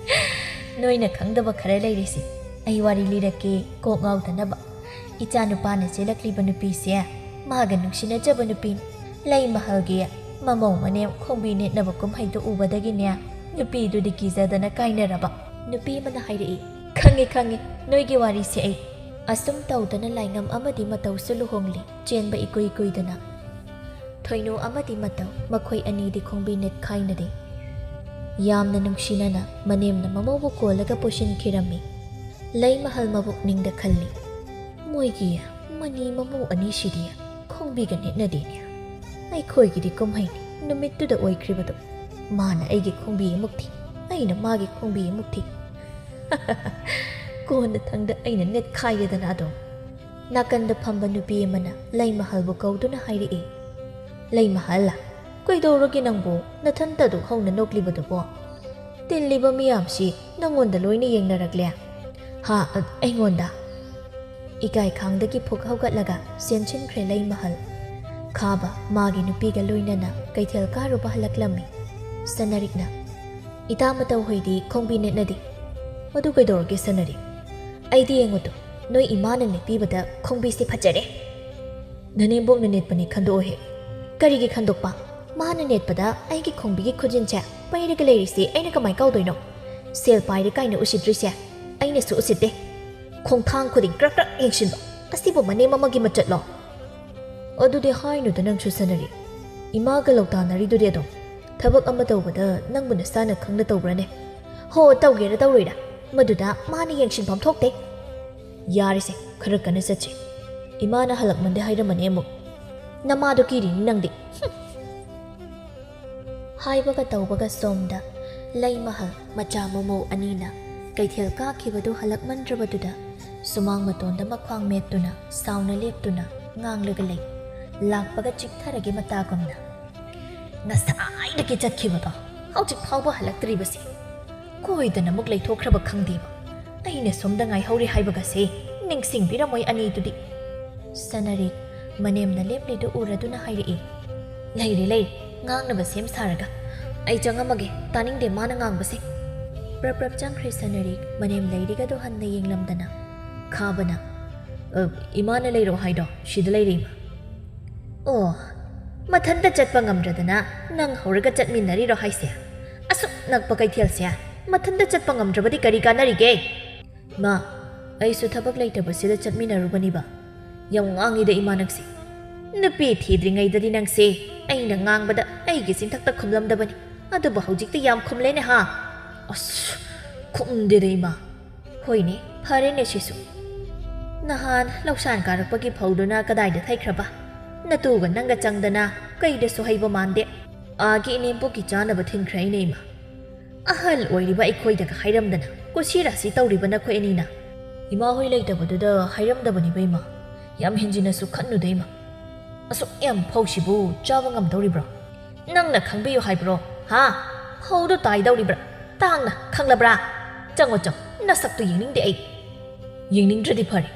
ꯅꯣꯏꯅ ꯈꯪꯗꯕ ꯈꯔ ꯂꯩꯔꯤꯁꯤ ꯑꯩ ꯋꯥꯔꯤ ꯂꯤꯔꯛꯀꯦ, ꯀꯣꯛ ꯉꯥꯎꯗꯅꯕ꯫ ꯏꯆꯥꯅꯨꯄꯥꯅ ꯆꯦꯜꯂꯛꯂꯤꯕ ꯅꯨꯄꯤꯁꯦ ꯃꯥꯒ ꯅꯨꯡꯁꯤꯅꯖꯕ ꯅꯨꯄꯤꯅꯤ꯫ ꯂꯩꯃꯍꯜꯒꯤ ꯃꯃꯧ ꯃꯅꯦꯝ ꯈꯣꯡꯕꯤ ꯅꯦꯠꯅꯕ ꯀꯨꯝꯍꯩꯗꯨ ꯎꯕꯗꯒꯤꯅꯦ, ꯅꯨꯄꯤꯗꯨꯗꯤ ꯀꯤꯖꯗꯅ ꯀꯥꯏꯅꯔꯕ꯫ ꯅꯨꯄꯤ ꯑꯃꯅ ꯍꯥꯏꯔꯛꯏ, "ꯈꯪꯉꯦ, ꯈꯪꯉꯦ, ꯅꯣꯏꯒꯤ ꯋꯥꯔꯤꯁꯦ ꯑꯩ꯫" ꯑꯁꯨꯝ ꯇꯧꯗꯅ ꯂꯥꯏꯉꯝ ꯑꯃꯗꯤ ꯃꯇꯧꯁꯨ ꯂꯨꯍꯣꯡꯂꯤ, ꯆꯦꯟꯕ ꯏꯀꯨꯏ ꯀꯨꯏꯗꯅ꯫ ꯊꯣꯏꯅꯨ ꯑꯃꯗꯤ ꯃꯇꯧ, ꯃꯈꯣꯏ ꯑꯅꯤꯗꯤ ꯈꯣꯡꯕꯤ ꯅꯦꯠꯈꯥꯏꯅꯗꯦ꯫ ꯌꯥꯝꯅ ꯅꯨꯡꯁꯤꯅꯅ ꯃꯅꯦꯝꯅ ꯃꯃꯧꯕꯨ ꯀꯣꯜꯂꯒ ꯄꯨꯁꯤꯟꯈꯤꯔꯝꯃꯤ꯫ ꯂꯩꯃꯍꯜ ꯃꯕꯨꯛꯅꯤꯡꯗ ꯈꯜꯂꯤ, "ꯃꯣꯏꯒꯤ ꯃꯅꯤ ꯃꯃꯧ ꯑꯅꯤꯁꯤꯗꯤ ꯈꯣꯡꯕꯤꯒ ꯅꯦꯠꯅꯗꯦꯅꯦ꯫ ꯑꯩꯈꯣꯏꯒꯤꯗꯤ ꯀꯨꯝꯍꯩꯅꯤ, ꯅꯨꯃꯤꯠꯇꯨꯗ ꯑꯣꯏꯈ꯭ꯔꯤꯕꯗꯣ꯫ ꯃꯥꯅ ꯑꯩꯒꯤ ꯈꯣꯡꯕꯤ ꯑꯃꯨꯛ ꯊꯤ, ꯑꯩꯅ ꯃꯥꯒꯤ ꯈꯣꯡꯕꯤ ꯑꯃꯨꯛ ꯊꯤ꯫ ꯀꯣꯟꯅ ꯊꯪꯗ ꯑꯩꯅ ꯅꯦꯠꯈꯥꯏꯒꯦꯗꯅ ꯑꯗꯣ꯫" ꯅꯥꯀꯟꯗ ꯐꯝꯕ ꯅꯨꯄꯤ ꯑꯃꯅ ꯂꯩꯃꯍꯜꯕꯨ ꯀꯧꯗꯨꯅ ꯍꯥꯏꯔꯛꯏ, "ꯂꯩꯃꯍꯜ, ꯀꯩꯗꯧꯔꯒꯦ ꯅꯪꯕꯨ ꯅꯊꯟꯇ ꯑꯗꯨꯛ ꯍꯧꯅ ꯅꯣꯛꯂꯤꯕꯗꯨꯕꯣ? ꯇꯤꯜꯂꯤꯕ ꯃꯤꯌꯥꯝꯁꯤ ꯅꯪꯉꯣꯟꯗ ꯂꯣꯏꯅ ꯌꯦꯡꯅꯔꯛꯂꯦ?" "ꯍꯥ, ꯑ-, ꯑꯩꯉꯣꯟꯗ?" ꯏꯀꯥꯏ ꯈꯥꯡꯗꯒꯤ ꯐꯨꯛ ꯍꯧꯒꯠꯂꯒ ꯆꯦꯟꯁꯤꯟꯈ꯭ꯔꯦ ꯂꯩꯃꯍꯜ꯫ ꯈꯥꯕ ꯃꯥꯒꯤ ꯅꯨꯄꯤꯒ ꯂꯣꯏꯅꯅ ꯀꯩꯊꯦꯜ ꯀꯥꯔꯨꯕ ꯍꯜꯂꯛꯂꯝꯃꯤ꯫ ꯁꯅꯔꯤꯛꯅ, "ꯏꯇꯥ ꯃꯇꯧ ꯍꯣꯏꯗꯤ ꯈꯣꯡꯕꯤ ꯅꯦꯠꯅꯗꯦ꯫" "ꯑꯗꯨ ꯀꯩꯗꯧꯔꯒꯦ ꯁꯅꯔꯤꯛ? ꯑꯩꯗꯤ ꯌꯦꯡꯉꯨꯇꯣ, ꯅꯣꯏ ꯏꯃꯥꯅ ꯅꯦꯠꯄꯤꯕꯗ ꯈꯣꯡꯕꯤꯁꯤ ꯐꯖꯔꯦ꯫" "ꯅꯅꯦꯝꯕꯣꯛꯅ ꯅꯦꯠꯄꯅꯤ ꯈꯟꯗꯣꯛꯑꯣꯍꯦ꯫" "ꯀꯔꯤꯒꯤ ꯈꯟꯗꯣꯛꯄ? ꯃꯥꯅ ꯅꯦꯠꯄꯗ ꯑꯩꯒꯤ ꯈꯣꯡꯕꯤꯒꯤ ꯈꯨꯖꯤꯟꯁꯦ ꯄꯩꯔꯒ ꯂꯩꯔꯤꯁꯦ ꯑꯩꯅ ꯀꯃꯥꯏ ꯀꯥꯎꯗꯣꯏꯅꯣ? ꯁꯦꯜ ꯄꯥꯏꯔꯦ ꯀꯥꯏꯅ ꯎꯁꯤꯠꯇ꯭ꯔꯤꯁꯦ ꯑꯩꯅꯁꯨ ꯎꯁꯤꯠꯇꯦ꯫ ꯈꯣꯡꯊꯥꯡ ꯈꯨꯗꯤꯡ ꯀ꯭ꯔꯛ ꯀ꯭ꯔꯛ ꯌꯦꯡꯁꯤꯟꯕ, ꯑꯁꯤꯕꯨ ꯃꯅꯦꯝ ꯑꯃꯒꯤ ꯃꯆꯠꯂꯣ?" "ꯑꯗꯨꯗꯤ ꯍꯥꯏꯅꯨꯗ ꯅꯪꯁꯨ ꯁꯅꯔꯤ꯫ ꯏꯃꯥꯒ ꯂꯧꯇꯥꯟꯅꯔꯤꯗꯨꯗꯤ ꯑꯗꯨꯝ꯫ ꯊꯕꯛ ꯑꯃ ꯇꯧꯕꯗ ꯅꯪꯕꯨ ꯅꯁꯥꯅ ꯈꯪꯅ ꯇꯧꯕ꯭ꯔꯅꯦ? ꯍꯣ, ꯇꯧꯒꯦꯔꯥ ꯇꯧꯔꯣꯏꯔꯥ, ꯃꯗꯨꯗ ꯃꯥꯅ ꯌꯦꯡꯁꯤꯟꯐꯝ ꯊꯣꯛꯇꯦ꯫ ꯌꯥꯔꯦꯁꯦ, ꯈꯔ ꯀꯟꯅ ꯆꯠꯁꯤ꯫ ꯏꯃꯥꯅ ꯍꯜꯂꯛꯃꯟꯗꯦ ꯍꯥꯏꯔꯝꯃꯅꯤ ꯑꯃꯨꯛ꯫ ꯅꯃꯥꯗꯣ ꯀꯤꯔꯤꯅꯤ ꯅꯪꯗꯤ꯫ ꯍꯨꯝ꯫ ꯍꯥꯏꯕꯒ ꯇꯧꯕꯒ ꯁꯣꯝꯗ ꯂꯩꯃꯍꯜ ꯃꯆꯥ ꯃꯃꯧ ꯑꯅꯤꯅ ꯀꯩꯊꯦꯜ ꯀꯥꯈꯤꯕꯗꯨ ꯍꯜꯂꯛꯃꯟꯗ꯭ꯔꯕꯗꯨꯗ ꯁꯨꯃꯥꯡ ꯃꯇꯣꯟꯗ ꯃꯈ꯭ꯋꯥꯡ ꯃꯦꯠꯇꯨꯅ ꯁꯥꯎꯅ ꯂꯦꯞꯇꯨꯅ ꯉꯥꯡꯂꯒ ꯂꯩ꯫ ꯂꯥꯛꯄꯒ ꯆꯤꯛꯊꯔꯒꯦ ꯃꯇꯥꯒꯨꯝꯅ꯫ ꯉꯁꯥꯏꯗꯒꯤ ꯆꯠꯈꯤꯕꯗꯣ ꯍꯧꯖꯤꯛ ꯐꯥꯎꯕ ꯍꯜꯂꯛꯇ꯭ꯔꯤꯕꯁꯤ ꯀꯣꯏꯗꯅ ꯑꯃꯨꯛ ꯂꯩꯊꯣꯛꯈ꯭ꯔꯕ ꯈꯪꯗꯦꯕ꯫ ꯑꯩꯅ ꯁꯣꯝꯗ ꯉꯥꯏꯍꯧꯔꯤ ꯍꯥꯏꯕꯒꯁꯦ ꯅꯤꯡꯁꯤꯡꯕꯤꯔꯝꯃꯣꯏ ꯑꯅꯤꯗꯨꯗꯤ꯫ ꯁꯅꯔꯤꯛ ꯃꯅꯦꯝꯅ ꯂꯦꯞꯂꯤꯗꯨ ꯎꯔꯗꯨꯅ ꯍꯥꯏꯔꯛꯏ꯫ "ꯂꯩꯔꯦ, ꯂꯩꯔꯦ, ꯉꯥꯡꯅꯕ ꯁꯦꯝ ꯁꯥꯔꯒ꯫ ꯑꯩ ꯆꯪꯉꯝꯃꯒꯦ, ꯇꯥꯅꯤꯡꯗꯦ ꯃꯥꯅ ꯉꯥꯡꯕꯁꯦ"꯫ ꯄ꯭ꯔꯞ ꯄ꯭ꯔꯞ ꯆꯪꯈ꯭ꯔꯦ ꯁꯅꯔꯤꯛ ꯃꯅꯦꯝ ꯂꯩꯔꯤꯒꯗꯨ ꯍꯟꯅ ꯌꯦꯡꯂꯝꯗꯅ꯫ ꯈꯥꯕꯅ, "ꯑ, ꯏꯃꯥꯅ ꯂꯩꯔꯣ ꯍꯥꯏꯗꯣ ꯁꯤꯗ ꯂꯩꯔꯦ, ꯏꯃꯥ"꯫ "ꯑꯣ, ꯃꯊꯟꯇ ꯆꯠꯄ ꯉꯝꯗ꯭ꯔꯗꯅ ꯅꯪ ꯍꯧꯔꯒ ꯆꯠꯃꯤꯟꯅꯔꯤꯔꯣ ꯍꯥꯏꯁꯦ? ꯑꯁꯨꯛ ꯅꯛꯄ ꯀꯩꯊꯦꯜꯁꯦ ꯃꯊꯟꯇ ꯆꯠꯄ ꯉꯝꯗ꯭ꯔꯕꯗꯤ ꯀꯔꯤ ꯀꯥꯟꯅꯔꯤꯒꯦ?" "ꯃꯥ, ꯑꯩꯁꯨ ꯊꯕꯛ ꯂꯩꯇꯕꯁꯤꯗ ꯆꯠꯃꯤꯟꯅꯔꯨꯕꯅꯤꯕ"꯫ "ꯌꯥꯝ ꯉꯥꯡꯉꯤꯗ ꯏꯃꯥ ꯅꯪꯁꯦ꯫ ꯅꯨꯄꯤ ꯊꯤꯗ꯭ꯔꯤꯉꯩꯗꯗꯤ ꯅꯪꯁꯦ ꯑꯩꯅ ꯉꯥꯡꯕꯗ ꯑꯩꯒꯤ ꯆꯤꯟꯊꯛꯇ ꯈꯨꯝꯂꯝꯗꯕꯅꯤ, ꯑꯗꯨꯕꯨ ꯍꯧꯖꯤꯛꯇꯤ ꯌꯥꯝ ꯈꯨꯝꯂꯦꯅꯦ ꯍꯥ?" "ꯑꯁ, ꯈꯨꯝꯗꯦꯗ ꯏꯃꯥ"꯫ "ꯍꯣꯏꯅꯦ, ꯐꯔꯦꯅꯦ ꯁꯤꯁꯨ꯫ ꯅꯍꯥꯟ ꯂꯧꯁꯥꯟ ꯀꯥꯔꯛꯄꯒꯤ ꯐꯧꯗꯨꯅ ꯀꯗꯥꯏꯗ ꯊꯩꯈ꯭ꯔꯕ? ꯅꯇꯨꯒ ꯅꯪꯒ ꯆꯪꯗꯅ ꯀꯩꯗꯁꯨ ꯍꯩꯕ ꯃꯥꯟꯗꯦ꯫ ꯑꯥꯒꯤ ꯏꯅꯦꯝꯄꯣꯛꯀꯤ ꯆꯥꯅꯕ ꯊꯤꯟꯈ꯭ꯔꯦ ꯑꯩꯅ ꯏꯃꯥ꯫ ꯑꯍꯜ ꯑꯣꯏꯔꯤꯕ ꯑꯩꯈꯣꯏꯗꯒ ꯍꯥꯏꯔꯝꯗꯅ ꯀꯨꯁꯤ ꯔꯥꯁꯤ ꯇꯧꯔꯤꯕ ꯅꯈꯣꯏ ꯑꯅꯤꯅ"꯫ "ꯏꯃꯥ ꯍꯣꯏ ꯂꯩꯇꯕꯗꯨꯗ ꯍꯥꯏꯔꯝꯗꯕꯅꯤꯕ ꯏꯃꯥ꯫ ꯌꯥꯝ ꯍꯦꯟꯖꯤꯟꯅꯁꯨ ꯈꯟꯅꯨꯗ ꯏꯃꯥ꯫ ꯑꯁꯨꯛ ꯌꯥꯝ ꯐꯧꯁꯤꯕꯨ ꯆꯥꯕ ꯉꯝꯗꯧꯔꯤꯕ꯭ꯔꯣ? ꯅꯪꯅ ꯈꯪꯕꯤꯌꯨ ꯍꯥꯏꯕ꯭ꯔꯣ? ꯍꯥ? ꯐꯧꯗꯨ ꯇꯥꯏꯗꯧꯔꯤꯕ꯭ꯔꯥ? ꯇꯥꯡꯅ ꯈꯪꯂꯕ꯭ꯔꯥ? ꯆꯪꯉꯣ, ꯆꯪꯉꯣ, ꯅꯁꯛꯇꯨ ꯌꯦꯡꯅꯤꯡꯗꯦ ꯑꯩ"꯫ "ꯌꯦꯡꯅꯤꯡꯗ꯭ꯔꯗꯤ ꯐꯔꯦ,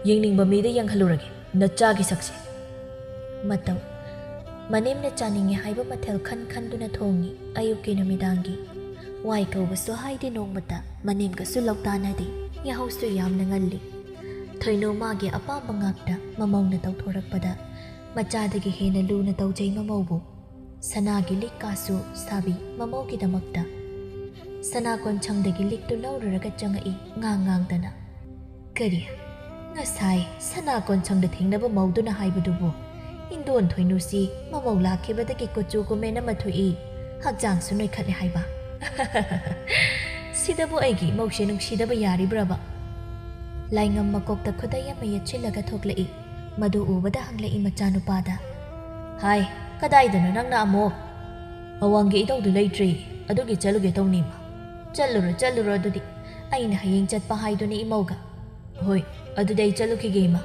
ꯌꯦꯡꯅꯤꯡꯕ ꯃꯤꯗ ꯌꯦꯡꯍꯜꯂꯨꯔꯒꯦ ꯅꯆꯥꯒꯤ ꯁꯛꯁꯦ"꯫ ꯃꯇꯧ꯫ ꯃꯅꯦꯝꯅ ꯆꯥꯅꯤꯡꯉꯦ ꯍꯥꯏꯕ ꯃꯊꯦꯜ ꯈꯟ ꯈꯟꯗꯨꯅ ꯊꯣꯡꯉꯤ ꯑꯌꯨꯛꯀꯤ ꯅꯨꯃꯤꯗꯥꯡꯒꯤ꯫ ꯋꯥꯏ ꯀꯧꯕꯁꯨ ꯍꯥꯏꯗꯦ ꯅꯣꯡꯃꯇ, ꯃꯅꯦꯝꯒꯁꯨ ꯂꯧꯇꯥꯅꯗꯦ꯫ ꯌꯥꯍꯧꯁꯨ ꯌꯥꯝꯅ ꯉꯜꯂꯤ꯫ ꯊꯣꯏꯅꯧ ꯃꯥꯒꯤ ꯑꯄꯥꯝꯕ ꯉꯥꯛꯇ ꯃꯃꯧꯅ ꯇꯧꯊꯣꯔꯛꯄꯗ ꯃꯆꯥꯗꯒꯤ ꯍꯦꯟꯅ ꯂꯨꯅ ꯇꯧꯖꯩ ꯃꯃꯧꯕꯨ꯫ ꯁꯅꯥꯒꯤ ꯂꯤꯛ ꯀꯥꯁꯨ ꯁꯥꯕꯤ ꯃꯃꯧꯒꯤꯗꯃꯛꯇ꯫ ꯁꯅꯥ ꯀꯣꯟꯁꯪꯗꯒꯤ ꯂꯤꯛꯇꯨ ꯂꯧꯔꯨꯔꯒ ꯆꯪꯉꯛꯏ ꯉꯥꯡ ꯉꯥꯡꯗꯅ꯫ "ꯀꯔꯤ? ꯉꯁꯥꯏ ꯁꯅꯥ ꯀꯣꯟꯁꯪꯗ ꯊꯦꯡꯅꯕ ꯃꯧꯗꯨꯅ ꯍꯥꯏꯕꯗꯨꯕꯨ ꯏꯟꯗꯣꯟ ꯊꯣꯏꯅꯨꯁꯤ ꯃꯃꯧ ꯂꯥꯛꯈꯤꯕꯗꯒꯤ ꯀꯨꯆꯨ ꯀꯨꯃꯦꯟ ꯑꯃ ꯊꯣꯛꯏ, ꯍꯛꯆꯥꯡꯁꯨ ꯅꯣꯏꯈꯠꯂꯦ ꯍꯥꯏꯕ"꯫ ꯁꯤꯗꯕꯨ ꯑꯩꯒꯤ ꯏꯃꯧꯁꯦ ꯅꯨꯡꯁꯤꯗꯕ ꯌꯥꯔꯤꯕ꯭ꯔꯕ? ꯂꯥꯏꯉꯝ ꯃꯀꯣꯛꯇ ꯈꯨꯗꯩ ꯑꯃ ꯌꯦꯠꯁꯤꯜꯂꯒ ꯊꯣꯛꯂꯛꯏ꯫ ꯃꯗꯨ ꯎꯕꯗ ꯍꯪꯂꯛꯏ ꯃꯆꯥꯅꯨꯄꯥꯗ, "ꯍꯥꯏ, ꯀꯗꯥꯏꯗꯅꯣ ꯅꯪꯅ ꯑꯃꯨꯛ?" "ꯑꯋꯥꯡꯒꯤ ꯏꯙꯧꯗꯨ ꯂꯩꯇ꯭ꯔꯦ, ꯑꯗꯨꯒꯤ ꯆꯠꯂꯨꯒꯦ ꯇꯧꯅꯤ, ꯏꯃꯥ꯫" "ꯆꯠꯂꯨꯔꯣ, ꯆꯠꯂꯨꯔꯣ, ꯑꯗꯨꯗꯤ ꯑꯩꯅ ꯍꯌꯦꯡ ꯆꯠꯄ ꯍꯥꯏꯗꯨꯅꯤ ꯏꯃꯧꯒ꯫" "ꯍꯣꯏ, ꯑꯗꯨꯗꯤ ꯑꯩ ꯆꯠꯂꯨꯈꯤꯒꯦ, ꯏꯃꯥ꯫"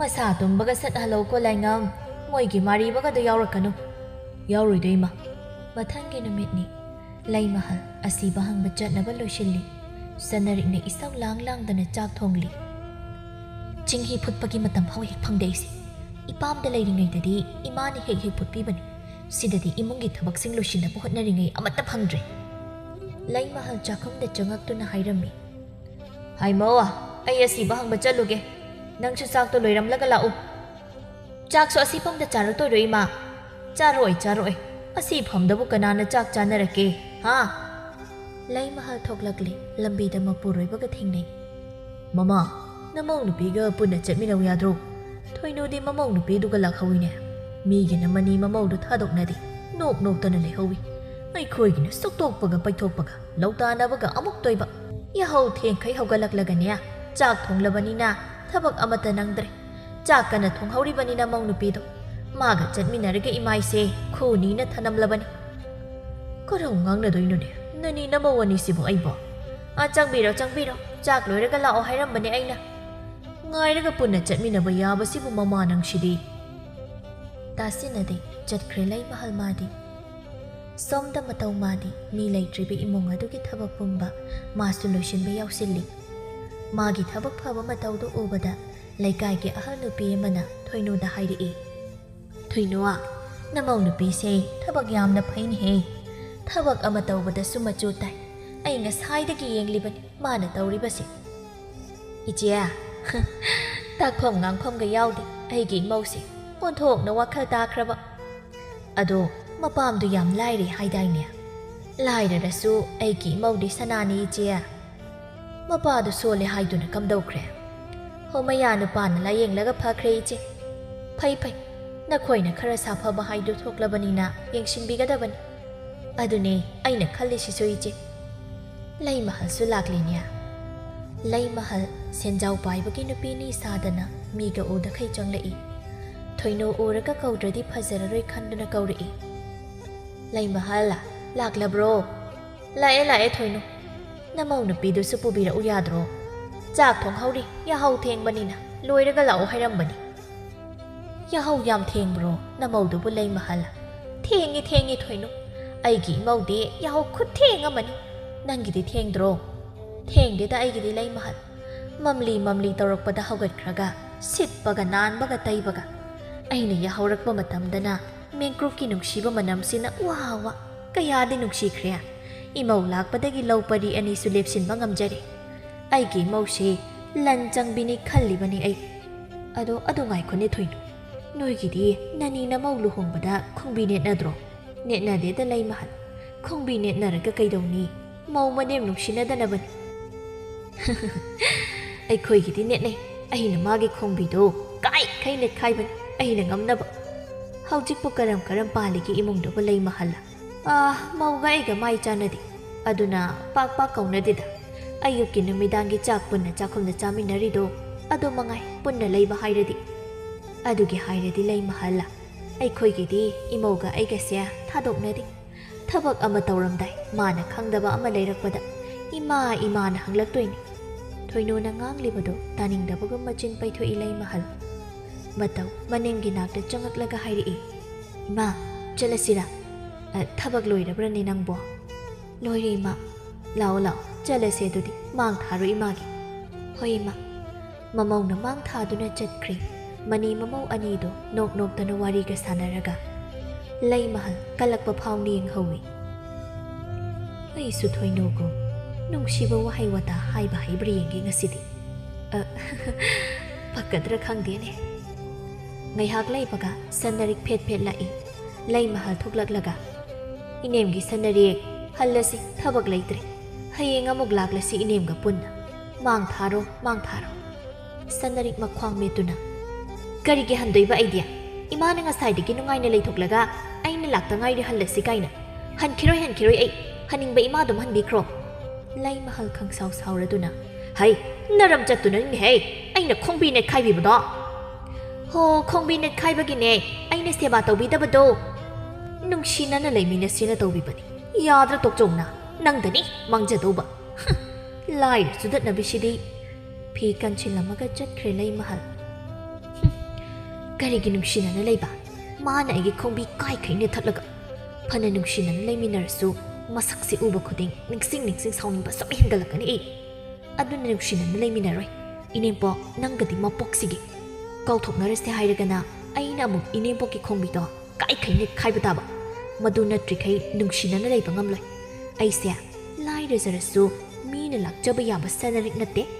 "ꯃꯁꯥ ꯇꯨꯝꯕꯒ ꯁꯠ ꯍꯜꯂꯧꯀꯣ ꯂꯥꯏꯉꯝ, ꯃꯣꯏꯒꯤ ꯃꯥꯔꯤꯕꯒꯗꯣ ꯌꯥꯎꯔꯛꯀꯅꯨ꯫" "ꯌꯥꯎꯔꯣꯏꯗꯣ, ꯏꯃꯥ꯫" ꯃꯊꯪꯒꯤ ꯅꯨꯃꯤꯠꯅꯤ꯫ ꯂꯩꯃꯍꯜ ꯑꯁꯤꯕ ꯍꯪꯕ ꯆꯠꯅꯕ ꯂꯣꯏꯁꯤꯜꯂꯤ꯫ ꯁꯅꯔꯤꯛꯅ ꯏꯁꯧ ꯂꯥꯡ ꯂꯥꯡꯗꯅ ꯆꯥꯛ ꯊꯣꯡꯂꯤ꯫ "ꯆꯤꯡꯍꯤ ꯐꯨꯠꯄꯒꯤ ꯃꯇꯝ ꯐꯥꯎ ꯍꯦꯛ ꯐꯪꯗꯦ ꯑꯩꯁꯦ꯫ ꯏꯄꯥꯝꯗ ꯂꯩꯔꯤꯉꯩꯗꯗꯤ ꯏꯃꯥꯅ ꯍꯦꯛ ꯍꯦꯛ ꯐꯨꯠꯄꯤꯕꯅꯤ꯫ ꯁꯤꯗꯗꯤ ꯏꯃꯨꯡꯒꯤ ꯊꯕꯛꯁꯤꯡ ꯂꯣꯏꯁꯤꯟꯅꯕ ꯍꯣꯠꯅꯔꯤꯉꯩ ꯑꯃꯠꯇ ꯐꯪꯗ꯭ꯔꯦ꯫" ꯂꯩꯃꯍꯜ ꯆꯥꯛꯈꯨꯝꯗ ꯆꯪꯉꯛꯇꯨꯅ ꯍꯥꯏꯔꯝꯃꯤ꯫ "ꯍꯥꯏꯃꯧ, ꯑꯩ ꯑꯁꯤꯕ ꯍꯪꯕ ꯆꯠꯂꯨꯒꯦ꯫ ꯅꯪꯁꯨ ꯆꯥꯛꯇꯣ ꯂꯣꯏꯔꯝꯂꯒ ꯂꯥꯛꯎ꯫" "ꯆꯥꯛꯁꯨ ꯑꯁꯤꯐꯝꯗ ꯆꯥꯔꯛꯇꯣꯏꯔꯣ, ꯏꯃꯥ?" "ꯆꯥꯔꯛꯑꯣꯏ, ꯆꯥꯔꯛꯑꯣꯏ꯫ ꯑꯁꯤꯐꯝꯗꯕꯨ ꯀꯅꯥꯅ ꯆꯥꯛ ꯆꯥꯅꯔꯛꯀꯦ, ꯍꯥ?" ꯂꯩꯃꯍꯜ ꯊꯣꯛꯂꯛꯂꯦ꯫ ꯂꯝꯕꯤꯗ ꯃꯄꯨꯔꯣꯏꯕꯒ ꯊꯦꯡꯅꯩ꯫ "ꯃꯃꯥ, ꯅꯃꯧ ꯅꯨꯄꯤꯒ ꯄꯨꯟꯅ ꯆꯠꯃꯤꯟꯅꯧ ꯌꯥꯗ꯭ꯔꯣ? ꯊꯣꯏꯅꯨꯗꯤ ꯃꯃꯧ ꯅꯨꯄꯤꯗꯨꯒ ꯂꯥꯛꯍꯧꯋꯤꯅꯦ꯫ ꯃꯤꯒꯤꯅ ꯃꯅꯤ ꯃꯃꯧꯗꯣ ꯊꯥꯗꯣꯛꯅꯗꯦ꯫ ꯅꯣꯛ ꯅꯣꯛꯇꯅ ꯂꯩꯍꯧꯋꯤ꯫ ꯑꯩꯈꯣꯏꯒꯤꯅ ꯁꯨꯛꯇꯣꯛꯄꯒ ꯄꯩꯊꯣꯛꯄꯒ ꯂꯧꯇꯥꯅꯕꯒ ꯑꯃꯨꯛ ꯇꯣꯏꯕ꯫ ꯌꯥꯍꯧ ꯊꯦꯡꯈꯩ ꯍꯧꯒꯠꯂꯛꯂꯒꯅꯦ, ꯆꯥꯛ ꯊꯣꯡꯂꯕꯅꯤꯅ ꯊꯕꯛ ꯑꯃꯠꯇ ꯅꯪꯗ꯭ꯔꯦ꯫ ꯆꯥꯛ ꯀꯟꯅ ꯊꯣꯡꯍꯧꯔꯤꯕꯅꯤ ꯅꯃꯧ ꯅꯨꯄꯤꯗꯣ꯫ ꯃꯥꯒ ꯆꯠꯃꯤꯟꯅꯔꯒ ꯏꯃꯥꯏꯁꯦ ꯈꯨꯅꯤꯅ ꯊꯅꯝꯂꯕꯅꯤ꯫" "ꯀꯔꯝ ꯉꯥꯡꯅꯗꯣꯏꯅꯣꯅꯦ? ꯅꯅꯤ ꯅꯃꯧ ꯑꯅꯤꯁꯤꯕꯨ ꯑꯩꯕꯣ?" "ꯑ, ꯆꯪꯕꯤꯔꯣ, ꯆꯪꯕꯤꯔꯣ꯫ ꯆꯥꯛ ꯂꯣꯏꯔꯒ ꯂꯥꯛꯑꯣ ꯍꯥꯏꯔꯝꯕꯅꯦ ꯑꯩꯅ꯫ ꯉꯥꯏꯔꯒ ꯄꯨꯟꯅ ꯆꯠꯃꯤꯟꯅꯕ ꯌꯥꯕꯁꯤꯕꯨ ꯃꯃꯥ ꯅꯪꯁꯤꯗꯤ꯫" ꯇꯥꯁꯤꯟꯅꯗꯦ꯫ ꯆꯠꯈ꯭ꯔꯦ ꯂꯩꯃꯍꯜ ꯃꯥꯗꯤ꯫ ꯁꯣꯝꯗ ꯃꯇꯧ ꯃꯥꯗꯤ ꯃꯤ ꯂꯩꯇ꯭ꯔꯤꯕ ꯏꯃꯨꯡ ꯑꯗꯨꯒꯤ ꯊꯕꯛ ꯄꯨꯝꯕ ꯃꯥꯁꯨ ꯂꯣꯏꯁꯤꯟꯕ ꯌꯥꯎꯁꯤꯜꯂꯤ꯫ ꯃꯥꯒꯤ ꯊꯕꯛ ꯐꯕ ꯃꯇꯧꯗꯨ ꯎꯕꯗ ꯂꯩꯀꯥꯏꯒꯤ ꯑꯍꯜ ꯅꯨꯄꯤ ꯑꯃꯅ ꯊꯣꯏꯅꯨꯗ ꯍꯥꯏꯔꯛꯏ, "ꯊꯣꯏꯅꯨ, ꯅꯃꯧ ꯅꯨꯄꯤꯁꯦ ꯊꯕꯛ ꯌꯥꯝꯅ ꯐꯩꯅꯦꯍꯦ꯫ ꯊꯕꯛ ꯑꯃ ꯇꯧꯕꯗꯁꯨ ꯃꯆꯨ ꯇꯥꯏ꯫ ꯑꯩ ꯉꯁꯥꯏꯗꯒꯤ ꯌꯦꯡꯂꯤꯕꯅꯤ ꯃꯥꯅ ꯇꯧꯔꯤꯕꯁꯦ꯫" "ꯏꯆꯦ, ꯇꯥꯛꯐꯝ ꯉꯥꯡꯐꯝꯒ ꯌꯥꯎꯗꯦ ꯑꯩꯒꯤ ꯏꯃꯧꯁꯦ꯫ ꯑꯣꯟꯊꯣꯛꯅ ꯋꯥꯈꯜ ꯇꯥꯈ꯭ꯔꯕ꯫ ꯑꯗꯣ ꯃꯄꯥꯝꯗꯨ ꯌꯥꯝ ꯂꯥꯏꯔꯦ ꯍꯥꯏꯗꯥꯏꯅꯦ?" "ꯂꯥꯏꯔꯔꯁꯨ ꯑꯩꯒꯤ ꯏꯃꯧꯗꯤ ꯁꯅꯥꯅꯤ, ꯏꯆꯦ꯫" "ꯃꯄꯥꯗꯨ ꯁꯣꯜꯂꯦ ꯍꯥꯏꯗꯨꯅ ꯀꯝꯗꯧꯈ꯭ꯔꯦ?" "ꯍꯣ, ꯃꯌꯥ ꯅꯨꯄꯥꯅ ꯂꯥꯌꯦꯡꯂꯒ ꯐꯈ꯭ꯔꯦ, ꯏꯆꯦ꯫" "ꯐꯩ, ꯐꯩ꯫ ꯅꯈꯣꯏꯅ ꯈꯔ ꯁꯥꯐꯕ ꯍꯥꯏꯗꯨ ꯊꯣꯛꯂꯕꯅꯤꯅ ꯌꯦꯡꯁꯤꯟꯕꯤꯒꯗꯕꯅꯤ꯫" "ꯑꯗꯨꯅꯦ ꯑꯩꯅ ꯈꯜꯂꯤꯁꯤꯁꯨ, ꯏꯆꯦ꯫" ꯂꯩꯃꯍꯜꯁꯨ ꯂꯥꯛꯂꯤꯅꯦ꯫ ꯂꯩꯃꯍꯜ ꯁꯦꯟꯖꯥꯎ ꯄꯥꯏꯕꯒꯤ ꯅꯨꯄꯤꯅꯤ ꯁꯥꯗꯅ ꯃꯤꯒ ꯎꯗꯈꯩ ꯆꯪꯂꯛꯏ꯫ ꯊꯣꯏꯅꯨ ꯎꯔꯒ ꯀꯧꯗ꯭ꯔꯗꯤ ꯐꯖꯔꯔꯣꯏ ꯈꯟꯗꯨꯅ ꯀꯧꯔꯛꯏ꯫ "ꯂꯩꯃꯍꯜ, ꯂꯥꯛꯂꯕ꯭ꯔꯣ?" "ꯂꯥꯛꯑꯦ, ꯂꯥꯛꯑꯦ ꯊꯣꯏꯅꯨ꯫ ꯅꯃꯧ ꯅꯨꯄꯤꯗꯨꯁꯨ ꯄꯨꯕꯤꯔꯛꯎ ꯌꯥꯗ꯭ꯔꯣ? ꯆꯥꯛ ꯊꯣꯡꯍꯧꯔꯤ, ꯌꯥꯍꯧ ꯊꯦꯡꯕꯅꯤꯅ ꯂꯣꯏꯔꯒ ꯂꯥꯛꯑꯣ ꯍꯥꯏꯔꯝꯕꯅꯤ꯫" "ꯌꯥꯍꯧ ꯌꯥꯝ ꯊꯦꯡꯕ꯭ꯔꯣ ꯅꯃꯧꯗꯨꯕꯨ ꯂꯩꯃꯍꯜ?" "ꯊꯦꯡꯉꯤ, ꯊꯦꯡꯉꯤ ꯊꯣꯏꯅꯨ꯫ ꯑꯩꯒꯤ ꯏꯃꯧꯗꯤ ꯌꯥꯍꯧ ꯈꯨꯊꯦꯡ ꯑꯃꯅꯤ꯫ ꯅꯪꯒꯤꯗꯤ ꯊꯦꯡꯗ꯭ꯔꯣ?" "ꯊꯦꯡꯗꯦꯗ ꯑꯩꯒꯤꯗꯤ ꯂꯩꯃꯍꯜ꯫ ꯃꯝꯂꯤ ꯃꯝꯂꯤ ꯇꯧꯔꯛꯄꯗ ꯍꯧꯒꯠꯈ꯭ꯔꯒ ꯁꯤꯠꯄꯒ ꯅꯥꯟꯕꯒ ꯇꯩꯕꯒ꯫ ꯑꯩꯅ ꯌꯥꯍꯧꯔꯛꯄ ꯃꯇꯝꯗꯅ ꯃꯦꯡꯀ꯭ꯔꯨꯞꯀꯤ ꯅꯨꯡꯁꯤꯕ ꯃꯅꯝꯁꯤꯅ ꯋꯥ ꯋꯥ ꯀꯌꯥꯗꯤ ꯅꯨꯡꯁꯤꯈ꯭ꯔꯦ꯫ ꯏꯃꯧ ꯂꯥꯛꯄꯗꯒꯤ ꯂꯧ ꯄꯔꯤ ꯑꯅꯤꯁꯨ ꯂꯦꯞꯁꯤꯟꯕ ꯉꯝꯖꯔꯦ꯫ ꯑꯩꯒꯤ ꯏꯃꯧꯁꯦ ꯂꯟ ꯆꯪꯕꯤꯅꯤ ꯈꯜꯂꯤꯕꯅꯤ ꯑꯩ꯫ ꯑꯗꯣ, ꯑꯗꯣ ꯉꯥꯏꯈꯣꯅꯦ ꯊꯣꯏꯅꯨ꯫ ꯅꯣꯏꯒꯤꯗꯤ ꯅꯅꯤ ꯅꯃꯧ ꯂꯨꯍꯣꯡꯕꯗ ꯈꯣꯡꯕꯤ ꯅꯦꯠꯅꯗ꯭ꯔꯣ?" "ꯅꯦꯠꯅꯗꯦꯗ ꯂꯩꯃꯍꯜ꯫ ꯈꯣꯡꯕꯤ ꯅꯦꯠꯅꯔꯒ ꯀꯩꯗꯧꯅꯤ? ꯃꯧ ꯃꯅꯦꯝ ꯅꯨꯡꯁꯤꯅꯗꯅꯕꯅꯤ꯫" "ꯑꯩꯈꯣꯏꯒꯤꯗꯤ ꯅꯦꯠꯅꯩ꯫ ꯑꯩꯅ ꯃꯥꯒꯤ ꯈꯣꯡꯕꯤꯗꯣ ꯀꯥꯏꯈꯩ ꯅꯦꯠꯈꯥꯏꯕꯅꯤ, ꯑꯩꯅ ꯉꯝꯅꯕ꯫ ꯍꯧꯖꯤꯛꯄꯨ ꯀꯔꯝ ꯀꯔꯝ ꯄꯥꯜꯂꯤꯒꯦ ꯏꯃꯨꯡꯗꯨꯕꯨ ꯂꯩꯃꯍꯜ?" "ꯑꯥ, ꯃꯧꯒ ꯑꯩꯒ ꯃꯥꯏ ꯆꯥꯟꯅꯗꯦ꯫ ꯑꯗꯨꯅ ꯄꯥꯛ ꯄꯥꯛ ꯀꯧꯅꯗꯦꯗ꯫ ꯑꯌꯨꯛꯀꯤ ꯅꯨꯃꯤꯗꯥꯡꯒꯤ ꯆꯥꯛ ꯄꯨꯟꯅ ꯆꯥꯛꯈꯨꯝꯗ ꯆꯥꯃꯤꯟꯅꯔꯤꯗꯣ ꯑꯗꯨ ꯃꯉꯥꯏ ꯄꯨꯟꯅ ꯂꯩꯕ ꯍꯥꯏꯔꯗꯤ꯫ ꯑꯗꯨꯒꯤ ꯍꯥꯏꯔꯗꯤ ꯂꯩꯃꯍꯜ, ꯑꯩꯈꯣꯏꯒꯤꯗꯤ ꯏꯃꯧꯒ ꯑꯩꯒꯁꯦ ꯊꯥꯗꯣꯛꯅꯗꯦ꯫ ꯊꯕꯛ ꯑꯃ ꯇꯧꯔꯝꯗꯥꯏ ꯃꯥꯅ ꯈꯪꯗꯕ ꯑꯃ ꯂꯩꯔꯛꯄꯗ ꯏꯃꯥ, ꯏꯃꯥꯅ ꯍꯪꯂꯛꯇꯣꯏꯅꯤ꯫" ꯊꯣꯏꯅꯨꯅ ꯉꯥꯡꯂꯤꯕꯗꯨ ꯇꯥꯅꯤꯡꯗꯕꯒꯨꯝ ꯃꯆꯤꯟ ꯄꯩꯊꯣꯛꯏ ꯂꯩꯃꯍꯜ꯫ ꯃꯇꯧ ꯃꯅꯦꯝꯒꯤ ꯅꯥꯛꯇ ꯆꯪꯉꯛꯂꯒ ꯍꯥꯏꯔꯛꯏ, "ꯏꯃꯥ, ꯆꯠꯂꯁꯤꯔꯥ? ꯑ, ꯊꯕꯛ ꯂꯣꯏꯔꯕ꯭ꯔꯅꯦ ꯅꯪꯕꯣ?" "ꯂꯣꯏꯔꯦ ꯏꯃꯥ꯫ ꯂꯥꯛꯑꯣ, ꯂꯥꯛꯑꯣ, ꯆꯠꯂꯁꯦ ꯑꯗꯨꯗꯤ, ꯃꯥꯡ ꯊꯥꯔꯣ ꯏꯃꯥꯒꯤ꯫" "ꯍꯣꯏ ꯏꯃꯥ꯫" ꯃꯃꯧꯅ ꯃꯥꯡ ꯊꯥꯗꯨꯅ ꯆꯠꯈ꯭ꯔꯦ꯫ ꯃꯅꯤ ꯃꯃꯧ ꯑꯅꯤꯗꯣ ꯅꯣꯛ ꯅꯣꯛꯇꯅ ꯋꯥꯔꯤꯒ ꯁꯥꯟꯅꯔꯒ ꯂꯩꯃꯍꯜ ꯀꯜꯂꯛꯄ ꯐꯥꯎꯅ ꯌꯦꯡꯍꯧꯏ꯫ ꯑꯩꯁꯨ ꯊꯣꯏꯅꯨꯒꯨꯝ ꯅꯨꯡꯁꯤꯕ ꯋꯥꯍꯩ ꯋꯥꯇꯥ ꯍꯥꯏꯕ ꯍꯩꯕ꯭ꯔꯥ ꯌꯦꯡꯒꯦ ꯉꯁꯤꯗꯤ꯫ ꯑ, ꯐꯛꯀꯗ꯭ꯔꯥ ꯈꯪꯗꯦꯅꯦ꯫ ꯉꯥꯏꯍꯥꯛ ꯂꯩꯕꯒ ꯁꯟꯅꯔꯤꯛ ꯐꯦꯠ ꯐꯦꯠ ꯂꯥꯛꯏ꯫ ꯂꯩꯃꯍꯜ ꯊꯣꯛꯂꯛꯂꯒ, "ꯏꯅꯦꯝꯒꯤ ꯁꯟꯅꯔꯤꯛ, ꯍꯜꯂꯁꯤ, ꯊꯕꯛ ꯂꯩꯇ꯭ꯔꯦ꯫ ꯍꯌꯦꯡ ꯑꯃꯨꯛ ꯂꯥꯛꯂꯁꯤ ꯏꯅꯦꯝꯒ ꯄꯨꯟꯅ꯫ ꯃꯥꯡ ꯊꯥꯔꯣ, ꯃꯥꯡ ꯊꯥꯔꯣ꯫" ꯁꯟꯅꯔꯤꯛ ꯃꯈ꯭ꯋꯥꯡ ꯃꯦꯠꯇꯨꯅ, "ꯀꯔꯤꯒꯤ ꯍꯟꯗꯣꯏꯕ ꯑꯩꯗꯤ? ꯏꯃꯥꯅ ꯉꯁꯥꯏꯗꯒꯤ ꯅꯨꯡꯉꯥꯏꯅ ꯂꯩꯊꯣꯛꯂꯒ ꯑꯩꯅ ꯂꯥꯛꯇ ꯉꯥꯏꯔꯤ ꯍꯜꯂꯁꯤ ꯀꯥꯏꯅ꯫ ꯍꯟꯈꯤꯔꯣꯏ, ꯍꯟꯈꯤꯔꯣꯏ ꯑꯩ꯫ ꯍꯟꯅꯤꯡꯕ ꯏꯃꯥ ꯑꯗꯨꯝ ꯍꯟꯕꯤꯈ꯭ꯔꯣ꯫" ꯂꯩꯃꯍꯜ ꯈꯪꯁꯥꯎ ꯁꯥꯎꯔꯗꯨꯅ, "ꯍꯩ, ꯅꯔꯝ ꯆꯠꯇꯨꯅꯅꯤꯅꯦꯍꯦ ꯑꯩꯅ ꯈꯣꯡꯕꯤ ꯅꯦꯠꯈꯥꯏꯕꯤꯕꯗꯣ꯫ ꯍꯣ, ꯈꯣꯡꯕꯤ ꯅꯦꯠꯈꯥꯏꯕꯒꯤꯅꯦ ꯑꯩꯅ ꯁꯦꯕꯥ ꯇꯧꯕꯤꯗꯕꯗꯣ꯫ ꯅꯨꯡꯁꯤꯅꯅ ꯂꯩꯃꯤꯟꯅꯁꯦꯅ ꯇꯧꯕꯤꯕꯅꯤ꯫ ꯌꯥꯗ꯭ꯔꯥ ꯇꯣꯛꯆꯧꯅ? ꯅꯪꯗꯅꯤ ꯃꯥꯡꯖꯗꯧꯕ꯫ ꯍꯨꯝ, ꯂꯥꯏꯔ ꯆꯨꯗꯠꯅꯕꯤꯁꯤꯗꯤ꯫" ꯐꯤ ꯀꯟꯁꯤꯜꯂꯝꯃꯒ ꯆꯠꯈ꯭ꯔꯦ ꯂꯩꯃꯍꯜ꯫ ꯍꯨꯝ, ꯀꯔꯤꯒꯤ ꯅꯨꯡꯁꯤꯅꯅ ꯂꯩꯕ? ꯃꯥꯅ ꯑꯩꯒꯤ ꯈꯣꯡꯕꯤ ꯀꯥꯏꯈꯩ ꯅꯦꯠꯊꯠꯂꯒ꯫ ꯐꯅ ꯅꯨꯡꯁꯤꯅꯅ ꯂꯩꯃꯤꯟꯅꯔꯁꯨ ꯃꯁꯛꯁꯦ ꯎꯕ ꯈꯨꯗꯤꯡ ꯅꯤꯡꯁꯤꯡ ꯅꯤꯡꯁꯤꯡ ꯁꯥꯎꯅꯤꯡꯕ ꯁꯨꯝ ꯍꯦꯟꯒꯠꯂꯛꯀꯅꯤ ꯑꯩ꯫ ꯑꯗꯨꯅ ꯅꯨꯡꯁꯤꯅꯅ ꯂꯩꯃꯤꯟꯅꯔꯣꯏ꯫ ꯏꯅꯦꯝꯄꯣꯛ, ꯅꯪꯒꯗꯤ ꯃꯄꯣꯛꯁꯤꯒꯤ꯫ ꯀꯥꯎꯊꯣꯛꯅꯔꯁꯦ ꯍꯥꯏꯔꯒꯅ ꯑꯩꯅ ꯑꯃꯨꯛ ꯏꯅꯦꯝꯄꯣꯛꯀꯤ ꯈꯣꯡꯕꯤꯗꯣ ꯀꯥꯏꯈꯩ ꯅꯦꯠꯈꯥꯏꯕ ꯇꯥꯕ꯫ ꯃꯗꯨ ꯅꯠꯇ꯭ꯔꯤꯈꯩ ꯅꯨꯡꯁꯤꯅꯅ ꯂꯩꯕ ꯉꯝꯂꯣꯏ꯫ ꯑꯩꯁꯦ ꯂꯥꯏꯔꯖꯔꯁꯨ ꯃꯤꯅ ꯂꯥꯛꯆꯕ ꯌꯥꯕ ꯁꯅꯥꯔꯤꯛ ꯅꯠꯇꯦ꯫